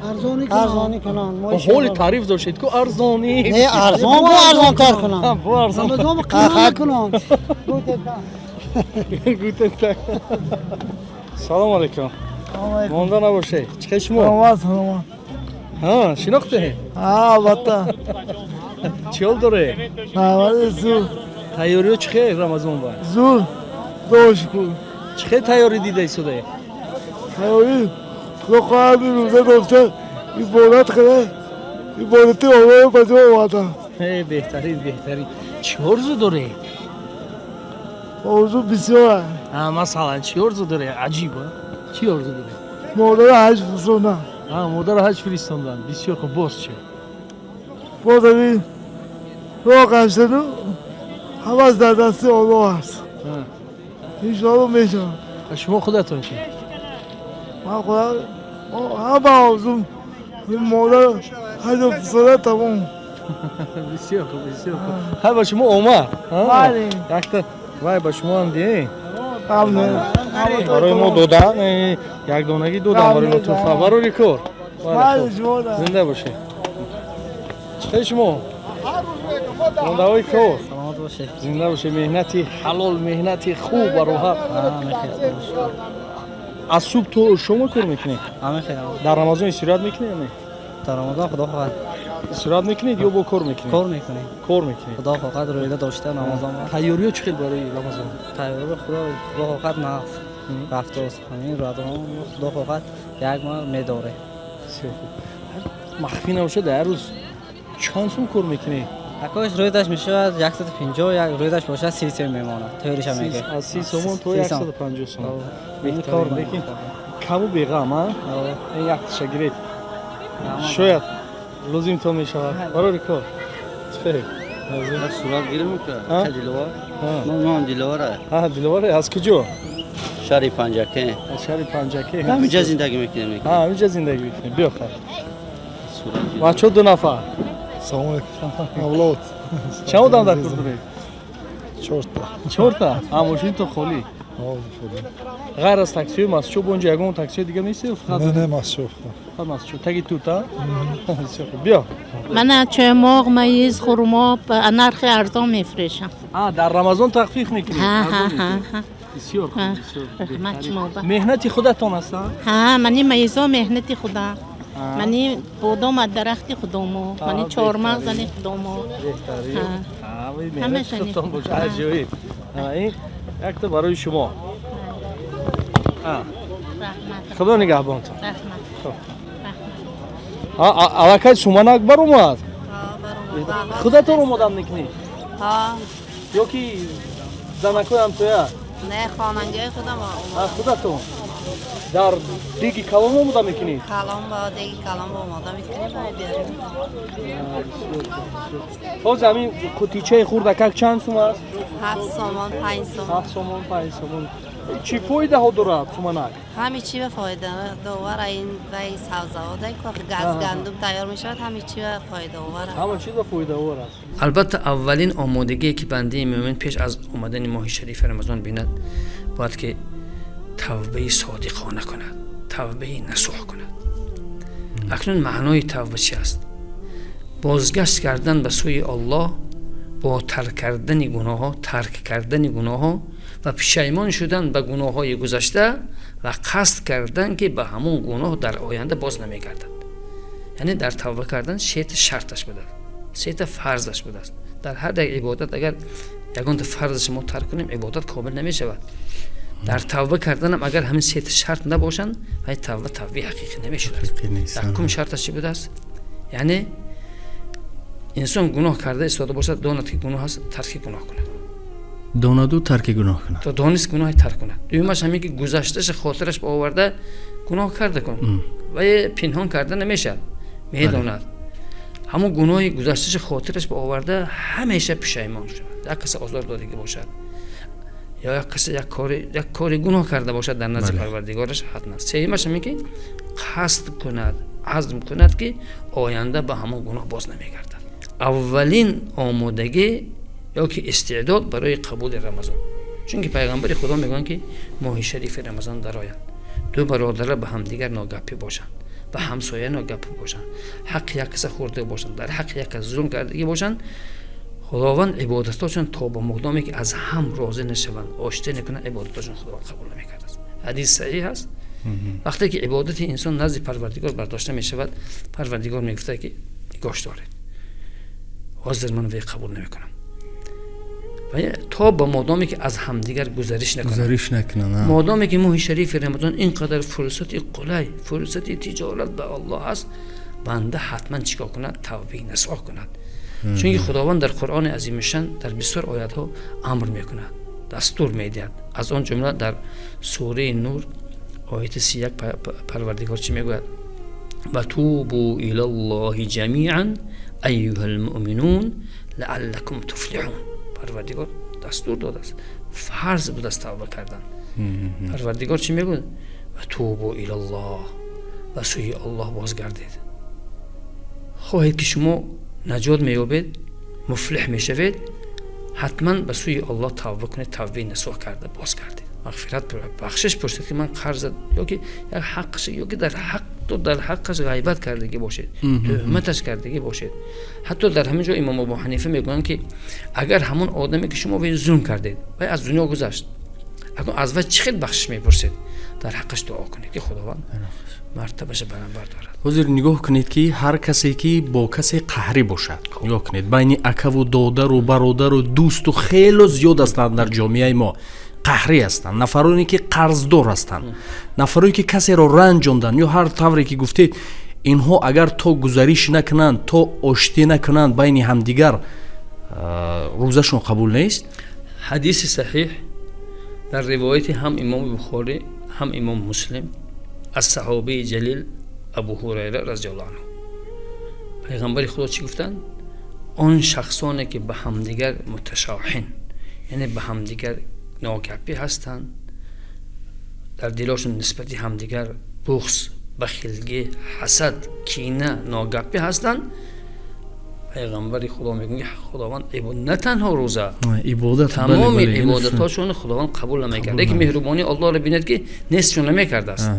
Арзонӣ кунанд. Ҳоли таъриф доштед ку арзонӣ. Не, арзон бо арзонтар кунанд. Бо арзон. Рамазон қимат кунанд. Гутен так. Салом алейкум. Монда набошед. Чӣ хел шумо? Саломат, саломат. Шинохтед? Албатта. Чӣ ҳол доред? Зур. Тайёриё чӣ хел Рамазон ба? Зур. Худо шукр. Чӣ хел тайёрӣ дида истодаед? Тайёрӣ Худо хоҳад рӯза дошта ибодат кунад, ибодати Аллоҳро ба ҷо оварда. Беҳтарин, беҳтарин. Чӣ орзу доред? Орзу бисёр. Масалан, чӣ орзу доред? Аҷиб, а? Чӣ орзу доред? Модарро ҳаҷ фиристондан. Модарро ҳаҷ фиристондан. Бисёр хуб. Боз чӣ? Боз ҳамин роҳ гаштану ҳамаш дар дасти Аллоҳ аст. Иншоалло мешавад. Шумо худатон чӣ? Ман худам ҳама орзум модар ҳаҷ фиристода, тамом. Бисёр хуб, бисёр хуб. Ҳа, ба шумо омад. Бале. Якта вай ба шумо ҳам диҳем. Барои мо додан, якдонагӣ додан барои мо туҳфа. Барори кор. Зинда бошед. Чӣ шумо? Мондаҳои кор. Зинда бошед. Меҳнати ҳалол, меҳнати хуб ва роҳат. Аз субҳ то шома кор мекунед? Дар Рамазон истироҳат мекунед ё не? Дар Рамазон, худо хоҳад. Истироҳат мекунед ё бо кор мекунед? Кор мекунем. Кор мекунед. Худо хоҳад, рӯза дошта Рамазон. Тайёриё чӣ хел барои Рамазон? Тайёриё худо хоҳад нафт рафтост. Ҳамин Рамазон худо хоҳад як моҳ медорем. Бисёр хуб. Махфӣ набошад, дар рӯз чанд сум кор мекунед? Акош рӯзаш мешавад 150, як рӯзаш бошад 30 сом мемонад. Тайёриша мегирад. Аз 30 сомон то 150 сом. Беҳтарин, лекин каму беғам, а? Ин якташа гиред. Шояд лозимтон мешавад. Барори кор. Чӣ? Сурат гирем ка? Диловар. Ман Диловар. А, Диловар аз куҷо? Шаҳри Панҷакент. Аз шаҳри Панҷакент. Ҳаминҷа зиндагӣ мекунем. А, ҳаминҷа зиндагӣ мекунем. Биё хай. Бачаҳо ду нафар. Салом алейкум. Авлод. Чанд одам дар кор доред? Чорта. Чорта? А, мошинто холӣ. Ғайр аз таксиҳои Масчоб онҷо ягон таксиҳои дига нест? Не, не, Масчоб. Фақат Масчоб. Таги тут, а? Биё. Мана чоймоғ, маиз, хурмо ба нархи арзон мефурӯшам. А, дар Рамазон тахфиф мекунед? Ҳа. Бисёр хуб, бисёр. Раҳмат шумо ба. Меҳнати худатон аст, а? Ҳа, мани маизо меҳнати худам. Мани бодом аз дарахти худомо, мани чормағз ани худомо. Беҳтарин. Меҳнати худатон бошад. Аҷоиб. Ин якта барои шумо. Худо нигаҳбонтон. Аллакай суманак баромад? Худатон омодам мекунед? Ё ки занакҳои ҳамсоя? Не, хонангиҳои худам. Худатон дар деги калон омода мекунед? Калон, ба деги калон омода мекунем, мебиёрем. Ҳозир ҳамин қутичаи хурдакак чанд сум аст? 7 сомон, 5 сомон. 7 сомон, 5 сомон. Чӣ фоидаҳо дорад суманак? Ҳами чӣ ба фоида довар, ин вай сабзавот, газ, гандум тайёр мешавад, ҳами чӣ ба фоидаовар. Ҳама чиз ба фоидаовар аст. Албатта, аввалин омодагие ки бандаи мӯмин пеш аз омадани моҳи шарифи Рамазон бинад, бояд ки тавбаи содиқона кунад, тавбаи насӯҳ кунад. Акнун маънои тавба чи аст? Бозгашт кардан ба сӯи Аллоҳ бо тарк кардани гуноҳҳо, тарк кардани гуноҳҳо ва пушаймон шудан ба гуноҳҳои гузашта ва қасд кардан, ки ба ҳамон гуноҳ дар оянда боз намегардад. Яъне дар тавба кардан сета шарташ будааст, сета фарзаш будааст. Дар ҳар як ибодат агар ягонта фарзаш мо тарк кунем, ибодат комил намешавад. Дар тавба карданам агар ҳамин сета шарт набошанд, вай тавба тавбаи ҳақиқӣ намешудааст. Якум шарташ чӣ будааст? Яъне инсон гуноҳ карда истода бошад, донад ки гуноҳ аст, тарки гуноҳ кунад. Донаду тарки гуноҳ кунад. То донист гуноҳи тарк кунад. Дуюмаш ҳамин ки гузашташа хотираш оварда гуноҳ карда кун, вай пинҳон карда намешавад, медонад. Ҳамон гуноҳи гузашташа хотираш оварда ҳамеша пушаймон шавад. Як каса озор додагӣ бошад ё як каса як кори гуноҳ карда бошад дар назди Парвардигораш, ҳатман. Сеюмаш ҳамин ки қасд кунад, азм кунад, ки оянда ба ҳамон гуноҳ боз намегардад. Аввалин омодагӣ ё ки истеъдод барои қабули Рамазон, чунки пайғамбари Худо мегӯянд, ки моҳи шарифи Рамазон дарояд, ду бародара ба ҳамдигар ногапӣ бошанд, ба ҳамсоя ногапӣ бошанд, ҳаққи як каса хӯрда бошанд, дар ҳаққи як кас зулм кардагӣ бошанд, Худованд ибодатошон то ба модоме ки аз ҳам розӣ нашаванд, оштӣ накунанд, ибодатошон Худованд қабул намекардааст. Ҳадис саҳиҳ аст. Вақте ки ибодати инсон назди Парвардигор бардошта мешавад, Парвардигор мегуфта, ки нигоҳ доред, ҳозир ман вай қабул намекунам то ба модоме ки аз ҳамдигар гузариш накунанд. Гузариш накунанд. Модоме ки моҳи шарифи Рамазон ин қадар фурсати қулай, фурсати тиҷорат ба Аллоҳ аст, банда ҳатман чикор кунад? Тавбаи насоҳ кунад. Чунки Худованд дар Қуръони азимушшан дар бисёр оятҳо амр мекунад, дастур медиҳад. Аз он ҷумла дар сураи Нур, ояти 31, Парвардигор чӣ мегӯяд? Ва тубу илаллоҳи ҷамиан айюҳал муъминун лааллакум туфлиҳун. Парвардигор дастур додааст, фарз будааст тавба кардан. Парвардигор чӣ мегӯяд? Ва тубу илаллоҳ, ба сӯи Аллоҳ бозгардед. Хоҳед ки шумо наҷот меёбед, муфлиҳ мешавед, ҳатман ба сӯи Аллоҳ тавба кунед, тавбаи насӯҳ карда бозгардед, мағфират, бахшиш пурсед, ки ман қарз ё ки як ҳаққаш, ё ки дар ҳақ дар ҳаққаш ғайбат кардагӣ бошед, тӯҳматаш кардагӣ бошед. Ҳатто дар ҳамин ҷо имом Абу Ҳанифа мегӯянд, ки агар ҳамон одаме ки шумо вай зулм кардед, вай аз дунё гузашт, акун аз вай чӣ хел бахшиш мепурсед? Дар ҳаққаш дуо кунед, ки Худованд мартабаша баланд бардорад. Ҳозир нигоҳ кунед, ки ҳар касе ки бо касе қаҳрӣ бошад, нигоҳ кунед, байни акаву додару бародару дӯсту хело зиёд ҳастанд дар ҷомеаи мо, қаҳрӣ ҳастанд нафароне ки қарздор ҳастанд, нафароне ки касеро ранҷонданд ё ҳар тавре ки гуфтед, инҳо агар то гузариш накунанд, то оштӣ накунанд байни ҳамдигар, рӯзашон қабул нест. Ҳадиси саҳиҳ дар ривояти ҳам имоми Бухорӣ, ҳам имом Муслим аз саҳобаи ҷалил Абу Ҳурайра разияллоҳу анҳу, пайғамбари Худо чӣ гуфтанд? Он шахсоне ки ба ҳамдигар муташоҳин, яъне ба ҳамдигар ногапӣ ҳастанд, дар дилошон нисбати ҳамдигар буғз, бахилгӣ, ҳасад, кина, ногапӣ ҳастанд, пайғамбари Худо мегӯяд, ки Худованд на танҳо рӯза, тамоми ибодатҳошонро Худованд қабул намекард. Лекин меҳрубонии Аллоҳро бинед, ки нестшон намекардааст,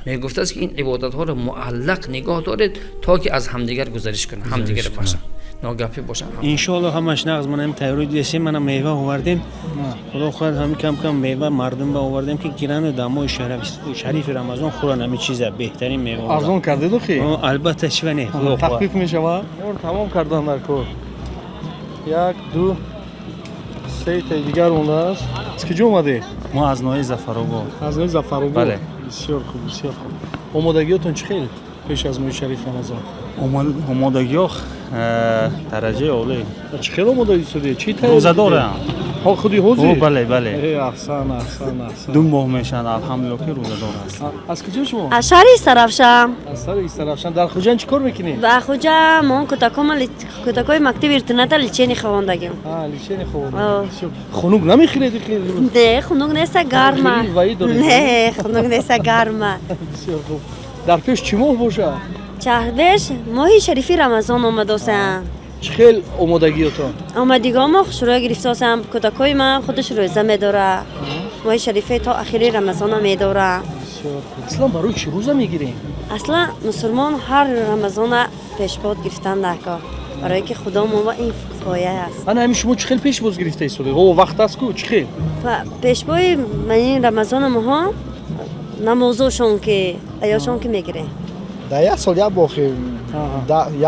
мегуфтааст, ки ин ибодатҳоро муаллақ нигоҳ доред, то ки аз ҳамдигар гузариш кунанд, ҳамдигарро бахшанд, ногапӣ бошанд. Иншоалло ҳамаш нағз. Манам тайёрӣ дидесем, манам мева овардем. Худо хоҳад, ҳамин кам кам мева мардум ба овардем, ки гирану дар моҳи шарифи Рамазон хӯранд ҳамин чиза, беҳтарин мева. Арзон кардеду хи? Албатта, чӣ не. Тахфиф мешавад? Тамом кардан дар кор. Як, ду, се таи дигар мондааст. Аз куҷо омадед? Мо аз ноҳияи Зафаробод. Аз ноҳияи Зафаробод. Бале. Бисёр хуб, бисёр хуб. Омодагиётон чӣ хел пеш аз моҳи шарифи Рамазон? Омодагиё дараҷаи олӣ. Чӣ хел омодагӣ шудед? Чӣ тайёр? Рӯзадорам. Худи ҳозир? Бале, бале. Аҳсан, аҳсан, аҳсан. 2 моҳ мешавад, алҳамдулилло, ки рӯзадор аст. Аз куҷо шумо? Аз шаҳри Истаравшан. Аз шаҳри Истаравшан. Дар Хуҷанд чӣ кор мекунед? Дар Хуҷанд мо кӯдакои мактаби интерната лечение ховондагим. Лечение ховондагим. Хунук намехӯред? Не, хунук неста, гарма. Не, хунук неста, гарма. Бисёр хуб. Дар пеш чӣ моҳ бошад? Чаҳрбеш моҳи шарифи Рамазон омадосам. Чӣ хел омодагиётон? Омадигомо хушрӯя гирифтосам. Кӯдакои ман худаш рӯза медора. Моҳи шарифе то ахири Рамазона медора. Аслан барои чӣ рӯза мегирем? Аслан мусулмон ҳар Рамазона пешбод гирифтан даркор, барое ки Худо мо ин кифоя аст. Ана ҳамин шумо чӣ хел пешбоз гирифта истодед? Ҳо, вақт аст ку, чӣ хел? Пешбои манин Рамазона моҳо намозошон ки аёшон ки мегирем. Дар як сол як бор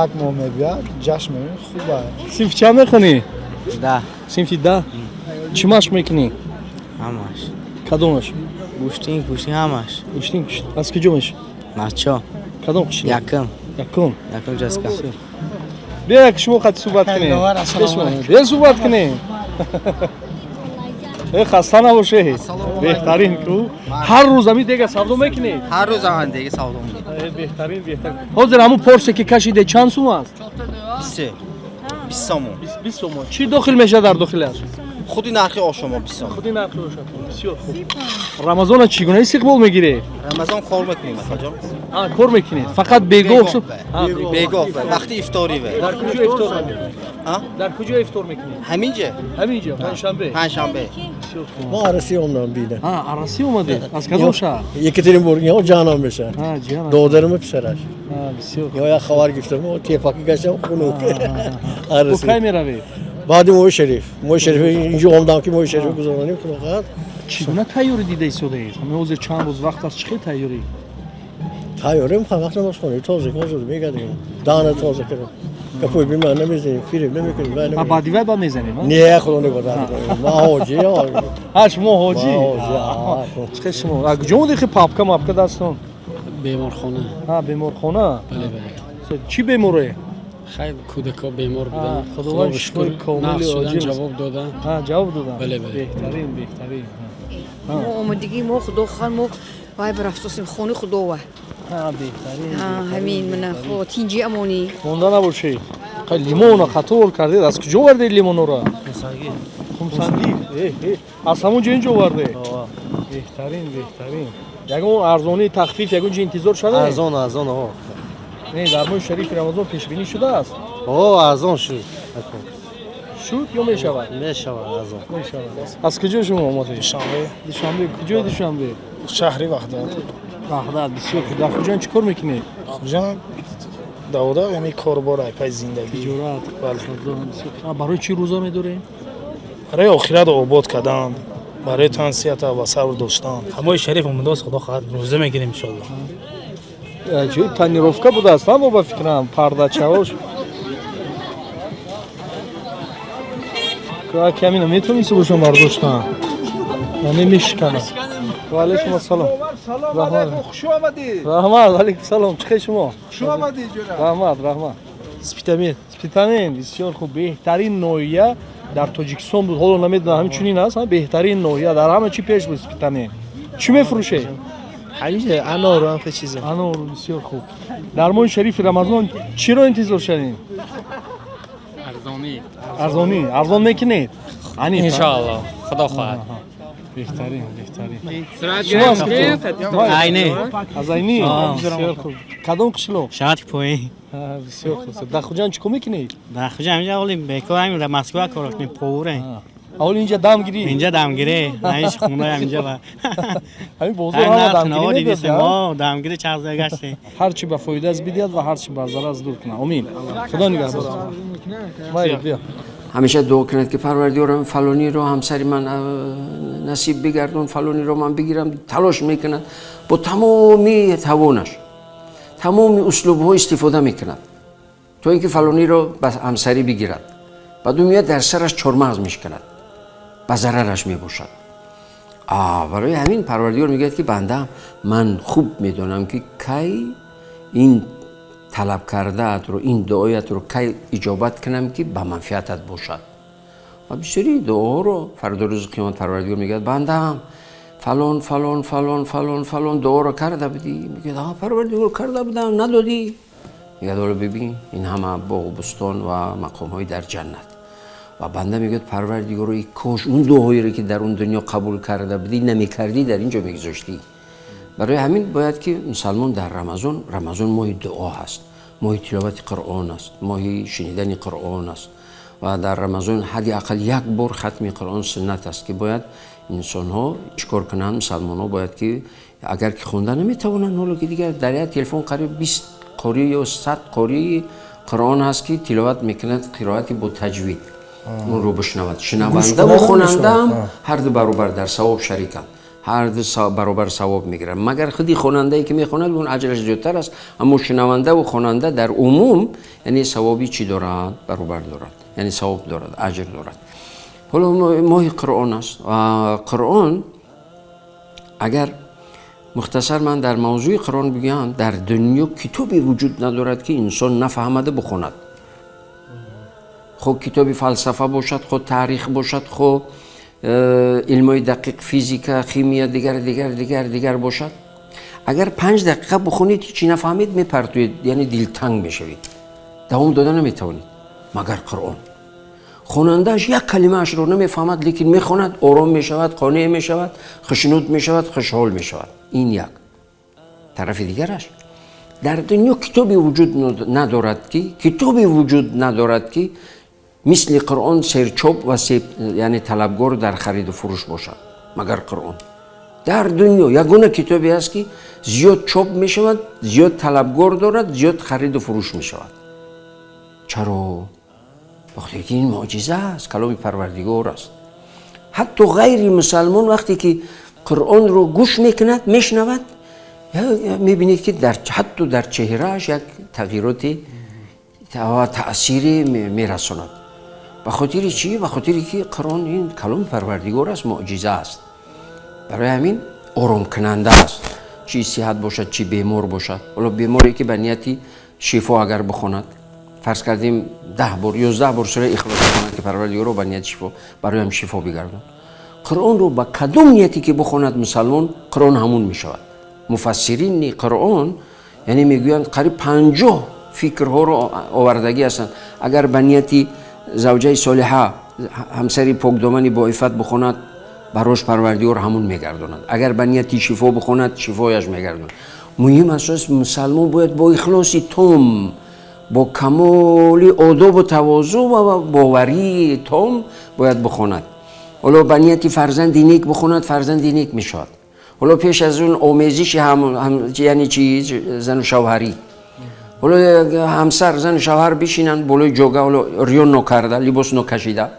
як моҳ мебиёд, ҷашн мегирем, хуб аст. Синфи чанд мехонӣ? 10. Синфи 10? Чӣ машқ мекунӣ? Ҳамаш. Кадомаш? Гӯштин, кӯштин, ҳамаш. Гӯштин, кӯштин. Аз куҷо мешавӣ? Мачо. Кадом қишлоқ? Якум. Якум? Якум ҷаска. Биё як шумо қати суҳбат кунем. Биё суҳбат кунем. Хаста набошед. Беҳтарин ку. Ҳар рӯз ҳамин дега савдо мекунед? Ҳар рӯз ҳамин дега савдо мекунем. Беҳтарин, беҳтарин. Ҳозир ҳамун порсе ки кашиде чанд сум аст? 20. 20 сомон. 20 сомон. Чӣ дохил мешавад дар дохилаш? Худи нархи ошомо 20 сомон. Худи нархи ошомо. Бисёр хуб. Рамазонро чӣ гуна истиқбол мегиред? Рамазон кор мекунем, акаҷон. Кор мекунед? Фақат бегоҳ шуд? Бегоҳ, вақти ифторӣ. Дар куҷо ифтор мекунед? Дар куҷо ифтор мекунед? Ҳаминҷа. Ҳаминҷа, панҷшанбе. Панҷшанбе. Мо арасӣ омадам бида. Арасӣ омадед? Аз кадом шаҳр? Екатеринбург, ё ҷанам мешавад. Додарам писараш. Бисёр. Ё як хабар гирифтам, тепаки гаштам хунук. Арасӣ. Кай меравед? Баъди моҳи шариф. Моҳи шариф инҷо омадам, ки моҳи шариф гузаронем, худо хоҳад. Чӣ гуна тайёрӣ дида истодаед? Ҳамин ҳозир чанд рӯз вақт аст, чӣ хел тайёрӣ? Тайёрем, вақт намозхонӣ тоза озод мегардем, даҳана тоза кардем. Гапои биман намезанем, фиреб намекунем. Баъди вай баъд мезанем? Не, худо нигоҳ. Ман ҳоҷи. Шумо ҳоҷи? Чӣ хел шумо? Куҷо омадед, хел папка мапка дастон? Беморхона. Беморхона? Бале, бале. Чӣ беморое? Хайр, кӯдакҳо бемор буданд. Худованд Худо шифои шукр, комили нағз шудан, оҷил. Ҷавоб доданд. Ҷавоб доданд. Бале, бале. Беҳтарин, беҳтарин. Мо омадагӣ мо худо хоҳад мо вай барафтосем хони худова. Беҳтарин. Ҳамин мана худо тинҷи амонӣ. Монда набошед. Лимонро қатор кардед, аз куҷо овардед лимонро? Хумсангир. Хумсангир. Аз ҳамон ҷо инҷо овардед? Беҳтарин, беҳтарин. Ягон арзонии тахфиф, ягон ҷо интизор шуда? Арзон, арзон, о. Не, дар моҳи шарифи Рамазон пешбинӣ шудааст? О, арзон шуд. Шуд ё мешавад? Мешавад арзон. Мешавад. Аз куҷо шумо омадед? Душанбе. Душанбе. Куҷои Душанбе? Шаҳри Ваҳдат. Ваҳдат, бисёр хуб. Дар Хуҷанд чӣ кор мекунед? Хуҷанд давода ҳамин корбор, айпай зиндагӣ. Тиҷорат. Бале. Барои чӣ рӯза медорем? Барои охират обод кардан, барои тан сиҳата ва сабр доштан. Ҳамои шариф омадааст, худо хоҳад рӯза мегирем иншоалло. Ҷои тонировка будааст, ҳа, ба фикрам, пардачаош. Камина метавонисти бошам бардоштан? Не мешиканам. Ва алайкум ассалом. Салом алайкум, хуш омадед. Раҳмат, алайкум салом. Чӣ хел шумо? Хуш омадед, ҷонаб. Раҳмат, раҳмат. Спитамен. Спитамен, бисёр хуб. Беҳтарин ноҳия дар Тоҷикистон буд. Ҳоло намедонам, ҳамчунин аст, беҳтарин ноҳия дар ҳама чӣ пеш буд Спитамен. Чӣ мефурӯшед? Ҳамиҷа анору ҳам хел чиза. Анору, бисёр хуб. Дар моҳи шарифи Рамазон чиро интизор шавем? Арзонӣ. Арзонӣ. Арзон мекунед? Аниқ? Иншоалло, худо хоҳад. Беҳтарин, беҳтарин. Сурат Шумо аз гирифтем? куҷо? Айнӣ. Аз Айнӣ? Бисёр хуб. Кадом қишлоқ? Шаҳри поин. Бисёр хуб. Дар Хуҷанд чӣ кор мекунед? Дар Хуҷанд ҳаминҷа оли бекор ҳамин дар Москва кор мекунем, поварем. Ҳол инҷа дамгирӣ? Инҷа дамгирӣ. Ҳамин хона ҳаминҷа ба. Ҳамин бозор ҳама дамгирӣ мебиёд? Мо дамгирӣ чарх зада гаштем. Ҳар чӣ ба фоида аст бидиҳад ва ҳар чӣ бар зарар аст дур кунад. Омин. Худо нигаҳбон. Майли, биё. Ҳамеша дуо кунад ки Парвардигорам, фалониро ҳамсари ман насиб бигардон, фалониро ман бигирам. Талош мекунад бо тамоми тавонаш, тамоми услубҳо истифода мекунад то ин ки фалониро ба ҳамсарӣ бигирад. Баъд ӯ меояд, дар сараш чормағз мешиканад, ба зарараш мебошад. Барои ҳамин Парвардигор мегӯяд ки бандаам, ман хуб медонам ки кай ин талаб кардаатро, ин дуоятро кай иҷобат кунам ки ба манфиатат бошад. Ва бисёри дуоҳоро фардо рӯзи қиёмат Парвардигор мегӯяд: бандаам, фалон фалон фалон фалон фалон дуоро карда будӣ? Мегӯяд: а, Парвардигор, карда будам, надодӣ. Мегӯяд: ҳоло бибин ин ҳама боғу бӯстон ва мақомҳои дар ҷаннат. Ва банда мегӯяд: Парвардигоро, и кош он дуоҳоеро ки дар он дунё қабул карда будӣ намекардӣ, дар ин ҷо мегузоштӣ. Барои ҳамин бояд ки мусалмон дар Рамазон, Рамазон моҳи дуо ҳаст, моҳи тиловати Қуръон аст, моҳи шунидани Қуръон аст ва дар Рамазон ҳадди ақал як бор хатми Қуръон суннат аст ки бояд инсонҳо чӣ кор кунанд? Мусалмонҳо бояд ки агар ки хонда наметавонанд, ҳоло ки дигар дар як телефон қариб 20 қорӣ ё 100 қории Қуръон ҳаст ки тиловат мекунад, қироати бо таҷвид онро бишнавад. Шунавандаву хонандаам ҳар ду баробар дар савоб шариканд, ҳар ду баробар савоб мегиранд, магар худи хонандае ки мехонад, он аҷраш зиёдтар аст. Аммо шунавандаву хонанда дар умум яъне савоби чӣ дорад? Баробар дорад, яъне савоб дорад, аҷр дорад. Ҳоло моҳи Қуръон аст ва Қуръон, агар мухтасар ман дар мавзӯи Қуръон бигӯям, дар дунё китобе вуҷуд надорад ки инсон нафаҳмада бихонад. Хо китоби фалсафа бошад, хо таърих бошад, хо илмҳои дақиқ, физика, химия, дигар дигар дигар дигар бошад, агар 5 дақиқа бихонед, ҳечи нафаҳмед, мепартоед, яъне дилтанг мешавед, давом дода наметавонед. Магар Қуръон, хонандааш як калимаашро намефаҳмад, лекин мехонад, ором мешавад, қонеъ мешавад, хушнуд мешавад, хушҳол мешавад. Ин як тарафи дигараш. Дар дунё китобе вуҷуд надорад ки, китобе вуҷуд надорад ки мисли Қуръон серчоп ва яъне талабгор дар хариду фурӯш бошад, магар Қуръон. Дар дунё ягона китобе аст ки зиёд чоп мешавад, зиёд талабгор дорад, зиёд хариду фурӯш мешавад. Чаро? Вақте ки ин муъҷиза аст, каломи Парвардигор аст. Ҳатто ғайри мусалмон вақте ки Қуръонро гӯш мекунад, мешунавад, мебинед ки ҳатто дар чеҳрааш як тағйироти ва таъсире мерасонад. Ба хотири чӣ? Ба хотире ки Қуръон ин каломи Парвардигор аст, муъҷиза аст. Барои ҳамин оромкунанда аст, чӣ сиҳат бошад, чӣ бемор бошад. Ҳоло беморе ки ба нияти шифо агар бихонад, Фарз кардем, 10 бор, 11 бор сураи Ихлос бихонад, ки Парвардигоро, ба нияти шифо бароям шифо бигардон. Қуръонро ба кадом нияте ки бихонад мусалмон, Қуръон ҳамун мешавад. Муфассирини Қуръон, яъне, мегӯянд, қариб 50 фикрҳоро овардагӣ ҳастанд. Агар ба нияти завҷаи солиҳа, ҳамсари покдомани боиффат бихонад, барош Парвардигор ҳамун мегардонад. Агар ба нияти шифо бихонад, шифояш мегардонад. Муҳим асос, мусалмон бояд бо ихлоси том, бо камоли одобу тавозӯ ва боварии том бояд бихонад. Ҳоло ба нияти фарзанди нек бихонад, фарзанди нек мешавад. Ҳоло пеш аз он омезиши, яъне чи, зану шавҳарӣ, ҳоло ҳамсар, зану шавҳар бишинанд болои ҷога, ҳоло риён нокарда, либос нокашида,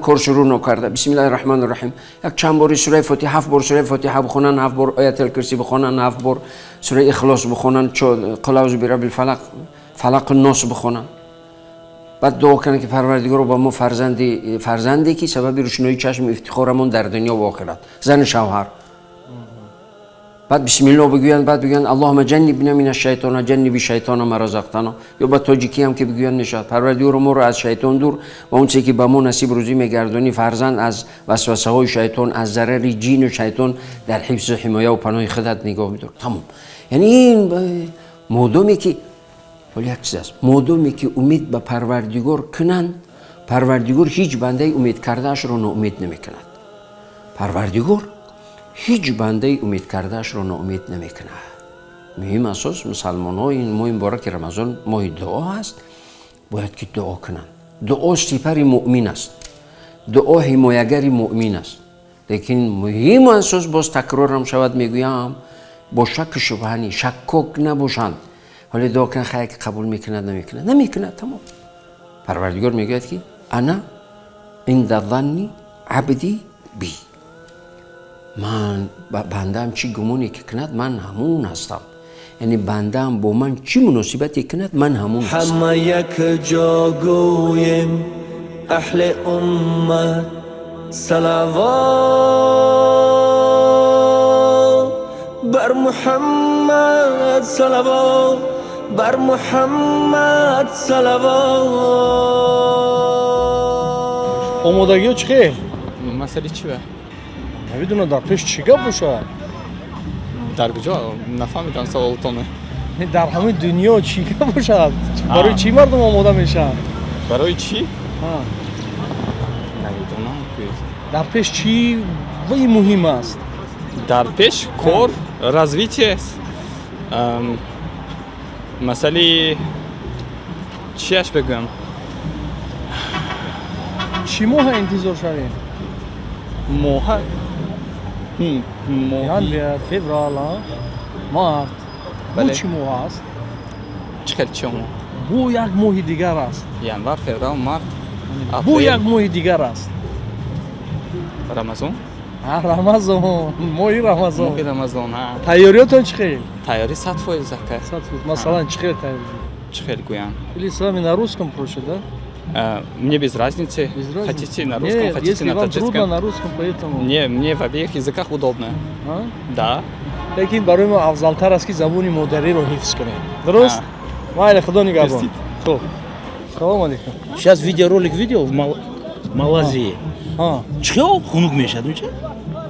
кор шурӯъ нокарда, бисмиллаҳи раҳмони раҳим, як чанд бори сураи Фотиҳа, ҳафт бор сураи Фотиҳа бихонанд, ҳафт бор Оятулкурсӣ бихонанд, ҳафт бор сураи Ихлос бихонанд, қул аъузу бираббил фалақ, Фалақу Нос бихонанд, баъд дуо кунанд, ки Парвардигоро, ба мо фарзанде, ки сабаби рӯшноии чашму ифтихорамон дар дунё ва охират. Зану шавҳар баъд бисмилло бигӯянд, баъд бигӯянд: аллоҳума ҷаннибна мина шайтона ҷанниби шайтона ма разақтана. Ё ба тоҷикӣ ҳам ки бигӯянд, мешавад: Парвардигоро, моро аз шайтон дур ва он чизе ки ба мо насиб рӯзӣ мегардонӣ, фарзанд, аз васвасаҳои шайтон, аз зарари ҷину шайтон дар ҳифзу ҳимоя ва паноҳи худат нигоҳ бидор. Тамом. Яъне ин модоме ки, ҳоло як чиз аст, модоме ки умед ба Парвардигор кунанд, Парвардигор ҳеҷ бандаи умед кардаашро ноумед намекунад. Парвардигор ҳеҷ бандаи умед кардаашро ноумед намекунад. Муҳим асос, мусалмонҳо ин моҳи мубораки Рамазон моҳи дуо аст, бояд ки дуо кунанд. Дуо сипари муъмин аст, дуо ҳимоягари муъмин аст. Лекин муҳиму асос, боз такрорам шавад, мегӯям, бо шакку шубҳани шаккок набошанд. Ҳоле дуо кунанд, хай, ки қабул мекунад, намекунад, намекунад, тамом. Парвардигор мегӯяд, ки ана инда занни абди би, ман бандаам чӣ гумоне ки кунад, ман ҳамун ҳастам. Яъне бандаам бо ман чӣ муносибате кунад, ман ҳамун ҳастам. Ҳама якҷо гӯем, аҳли уммат: салавот бар Муҳаммад, салавот бар Муҳаммад, салавот. Омодагиҳо чӣ хел? Масъали чӣ? Намедонам, дар пеш чӣ гап бошад. Дар куҷо? Нафаҳмидам саволтона. Дар ҳамаи дунё чӣ гап бошад? Барои чӣ мардум омода мешаванд? Барои чӣ? Намедонам. Дар пеш чӣ вай муҳим аст? Дар пеш кор, развитие, масъали чиаш бигӯям? Чӣ моҳа интизор шавем? Моҳа? Январ, феврал, март. Бу чӣ моҳ аст? Чӣ хел чӣ моҳ? Бу як моҳи дигар аст. Январ, феврал, март. Бу як моҳи дигар аст. Рамазон. Рамазон, моҳи Рамазон. Моҳи Рамазон. Тайёриётон чӣ хел? Тайёрӣ 100%, ака. 100%. Масалан, чӣ хел тайёрӣ? Чӣ хел гӯям? Или с вами на русском проще, да? Мне без разницы. Без разницы? Хотите на русском, Нет, хотите если на вам таджикском. Трудно на русском, поэтому. Не, мне в обеих языках удобно. А? Да. Лекин барои мо афзалтар аст, ки забони модариро ҳифз кунем. Дуруст? Майли, Худо нигаҳбон. Хуб. Салом алейкум. Сейчас видеоролик видел в Малайзии. Чӣ об хунук мешавад унҷа?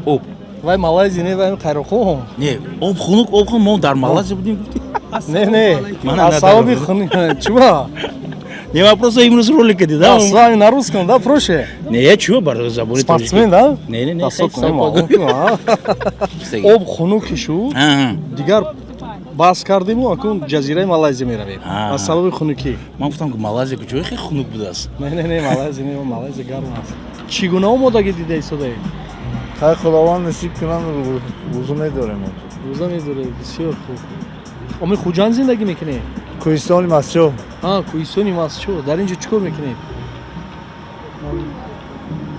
Об. Вай Малайзия не, вай Қайроқум. Не, об хунук, об хунук, мо дар Малайзия будем, гуфти. Не, не. Аз сабаби хунук. Чума? Не, вопрос, имрӯз ролика дидам. С вами на русском, да, проще? Не, я чё, бар забони. Спортсмен, да? Не, не, не. Об хунук ки шуд, дигар баҳс кардему, акун ҷазираи Малайзия меравем. Аз сабаби хунукӣ. Ман гуфтам, ки Малайзия куҷое хеле хунук будааст. Не, не, не, Малайзия не, Малайзия гарм аст. Чӣ гуна омодагӣ дида истодаед? Хай, Худованд насиб кунам, рӯза медорем. Рӯза медоред, бисёр хуб. Оми Хуҷанд зиндагӣ мекунед? Кӯҳистони Мастчоҳ. Кӯҳистони Мастчоҳ. Дар ин ҷо чӣ кор мекунед?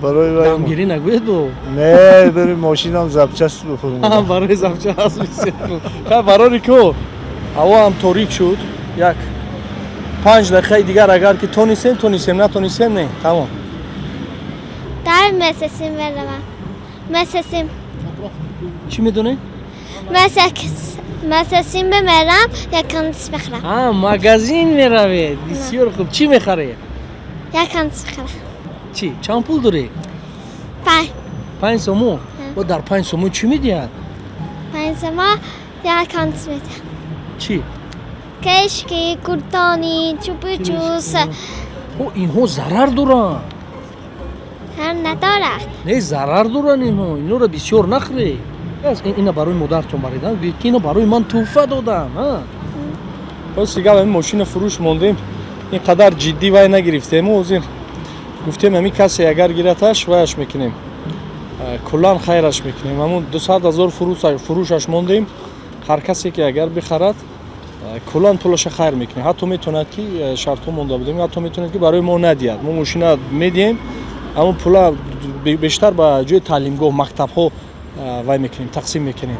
Барои Дамгирӣ нагӯед бо. Не, барои мошинам запчасть бихӯрем. Барои запчасть, бисёр хуб. Хай, барори ко, ҳаво ҳам торик шуд. Як 5 дақиқаи дигар агар ки тонистем, тонистем, натонистем, не, тамом. Дар месесим меравам. Месесим. Чӣ медонед? Магазин бимерам, якон чиз бихарам. А, магазин меравед. Бисёр хуб. Чӣ мехаред? Якон чиз бихарам. Чӣ? Чанд пул дорӣ? 5. 5 сомон? Бо дар 5 сомон чӣ медиҳад? 5 сомон якон чиз медиҳам. Чӣ? Кишки, қуртони, чупа-чупс. О, инҳо зарар доранд. Ҳам надорад. Не, зарар доранд инҳо. Инҳоро бисёр нахӯред. Ина барои модаратон баридан. Гӯед, ки ина барои ман тӯҳфа додам. Рости гап, ҳамин мошина фурӯш мондем, ин қадар ҷиддӣ вай нагирифтем. Ҳозир гуфтем, ҳамин касе агар гираташ, ваяш мекунем, куллан хайраш мекунем. Ҳамун 200 000 фурӯшаш мондем. Ҳар касе ки агар бихарад, куллан пулаша хайр мекунем. Ҳатто метавонад ки, шартҳо монда будем, ҳатто метавонад ки барои мо надиҳад, мо мошина медиҳем, аммо пула бештар ба ҷои таълимгоҳ, мактабҳо вай мекунем, тақсим мекунем.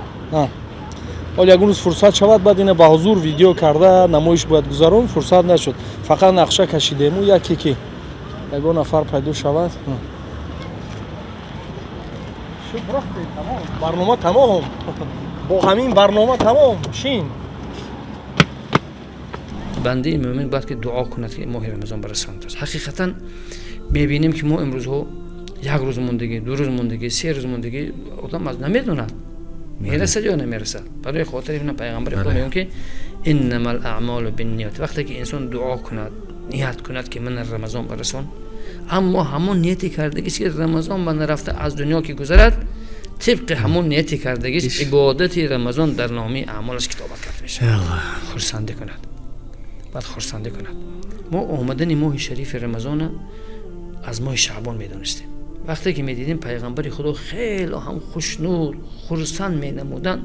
Ҳол ягон рӯз фурсат шавад, баъд ина ба ҳузур видео карда намоиш бояд гузарон. Фурсат нашуд, фақат нақша кашидему, яке ки ягон нафар пайдо шавад. Барнома тамом, бо ҳамин барнома тамом шин. Бандаи мӯмин бояд ки дуо кунад, ки моҳи Рамазон барасонад. Ҳақиқатан мебинем, ки мо имрӯзҳо як рӯз мондагӣ, 2 рӯз мондагӣ, 3 рӯз мондагӣ, одам аз намедонад, мерасад ё намерасад. Барои хотири ина пайғамбари худо мегӯяд, ки إنما الأعمال بالنيات. Вақте ки инсон дуо кунад, ният кунад, ки ман Рамазон барасон, аммо ҳамон нияти кардагиш, ки Рамазон ба нарафта аз дунё ки гузарад, тибқи ҳамон нияти кардагиш ибодати Рамазон дар номаи аъмолаш китобат карда мешавад. Хурсандӣ кунад, баъд хурсандӣ кунад. Мо омадани моҳи шарифи Рамазона аз моҳи шаъбон медонистем. Вақте ки медидем, пайғамбари Худо хело ҳам хушнуд, хурсанд менамуданд,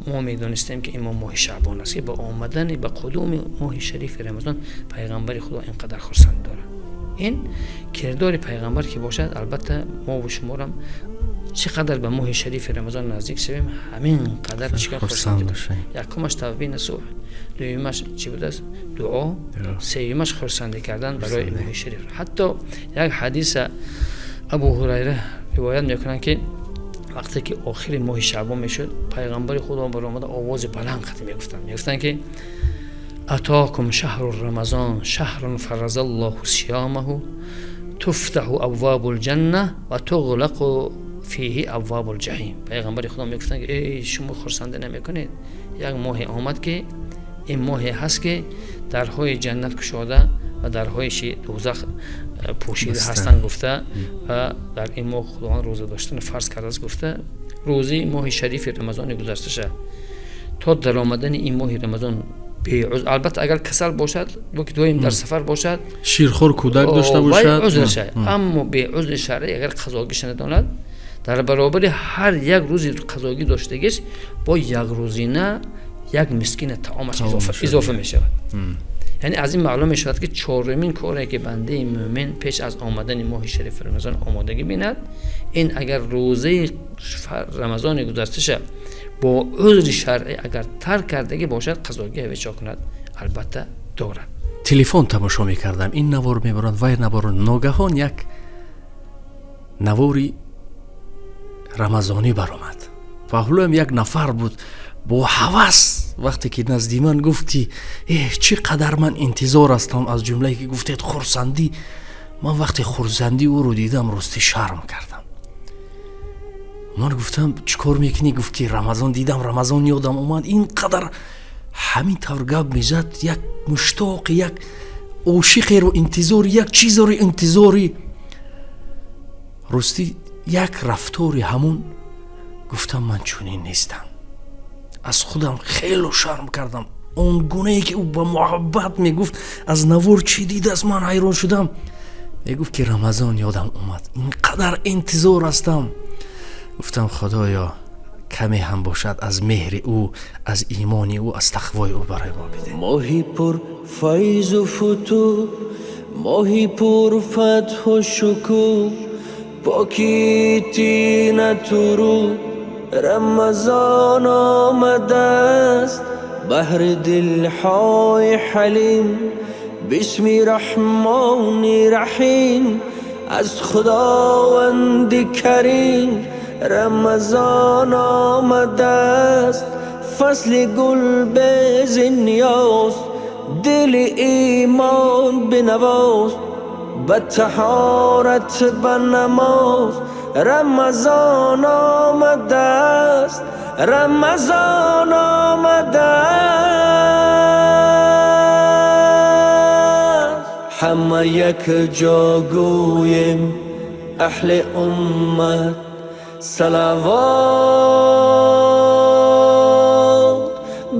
мо медонистем, ки ин моҳи шаъбон аст, ки ба омадани, ба қудуми моҳи шарифи Рамазон пайғамбари Худо ин қадар хурсанд дорад. Ин кирдори пайғамбар ки бошад, албатта мо шуморам чӣ қадар ба моҳи шарифи Рамазон наздик шавем, ҳамин қадар чикор хурсанд. Якумаш тавбаи насӯҳ, дуюмаш чӣ будааст? Дуо, сеюмаш хурсандӣ кардан барои моҳи шариф. Ҳатто як ҳадиса Абу Ҳурайра ривоят мекунанд, ки вақте ки охири моҳи шаъбон мешуд, пайғамбари Худо баромада овози баланд қатӣ мегуфтанд, ки أتاكم شهر رمضان شهر فرض الله صيامه تفتح أبواب الجنة وتغلق فيه أبواب الجحيم. Пайғамбари Худо мегуфтанд, ки эй, шумо хурсандӣ намекунед? Як моҳе омад, ки ин моҳе ҳаст, ки дарҳои ҷаннат кушода ва дарҳои дӯзах пӯшида ҳастанд гуфта, ва дар ин моҳ Худованд рӯза доштан фарз кардааст гуфта. Рӯзи моҳи шарифи Рамазони гузашташа то даромадани ин моҳи Рамазон, албатта агар касал бошад ё ки доим дар сафар бошад, ширхӯр кӯдак дошта бошад, узр, аммо беузри шаръӣ агар қазогиша надонад, дар баробари ҳар як рӯзи қазогӣ доштагиш бо як рӯзина як мискина таомаш изофа мешавад. Яъне аз ин маълум мешавад, ки чорумин коре ки бандаи мӯмин пеш аз омадани моҳи шарифи Рамазон омодагӣ бинад, ин агар рӯзаи Рамазони гузашташа бо узри шаръӣ агар тарк кардагӣ бошад, қазогӣ ҳавечо кунад, албатта дорад. Телефон тамошо мекардам, ин навор мебарад, вай навор, ногаҳон як навори рамазонӣ баромад. Паҳлӯям як нафар буд бо ҳавас. Вақте ки назди ман гуфт, ки эҳ, чӣ қадар ман интизор ҳастам, аз ҷумлае ки гуфтед, хурсандӣ, ман вақте хурсандии ӯро дидам, ростӣ шарм кардам. Ман гуфтам: «Чӣ кор мекунӣ?» Гуфт, ки Рамазон дидам, Рамазон ёдам омад. Ин қадар ҳамин тавр гап мезад, як муштоқи, як ошиқеро интизори, як чизеро интизори. Ростӣ, як рафтори ҳамун, гуфтам: «Ман чунин нестам». Аз худам хело шарм кардам. Он гунае ки ӯ ба муҳаббат мегуфт, аз навор чӣ дидааст, ман ҳайрон шудам. Мегуфт, ки Рамазон ёдам омад, ин қадар интизор ҳастам. Гуфтам: «Худоё, каме ҳам бошад аз меҳри ӯ, аз имони ӯ, аз тақвои ӯ барои мо биде». Моҳи пур файзу футӯҳ, моҳи пур фатҳу шукӯҳ, покии тинату рӯҳ, Рамазон омадааст баҳри дилҳои ҳалим. Бисми Раҳмони Раҳим, аз Худованди Карим. Рамазон омадааст, фасли гул бези ниёз, дили имон бинавоз, ба таҳорат, ба намоз. Рамазон омадааст, Рамазон омадааст. Ҳама якҷо гӯем, аҳли уммат, салавот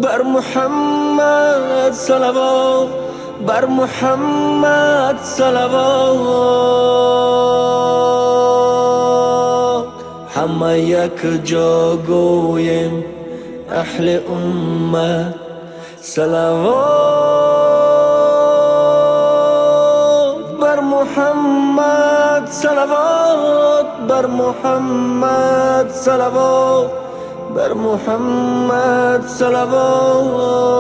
бар Муҳаммад, салавот бар Муҳаммад, салавот. Ҳама якҷо гӯем, аҳли уммат, салавот бар Муҳаммад, салавот бар Муҳаммад, салавот бар Муҳаммад, салавот.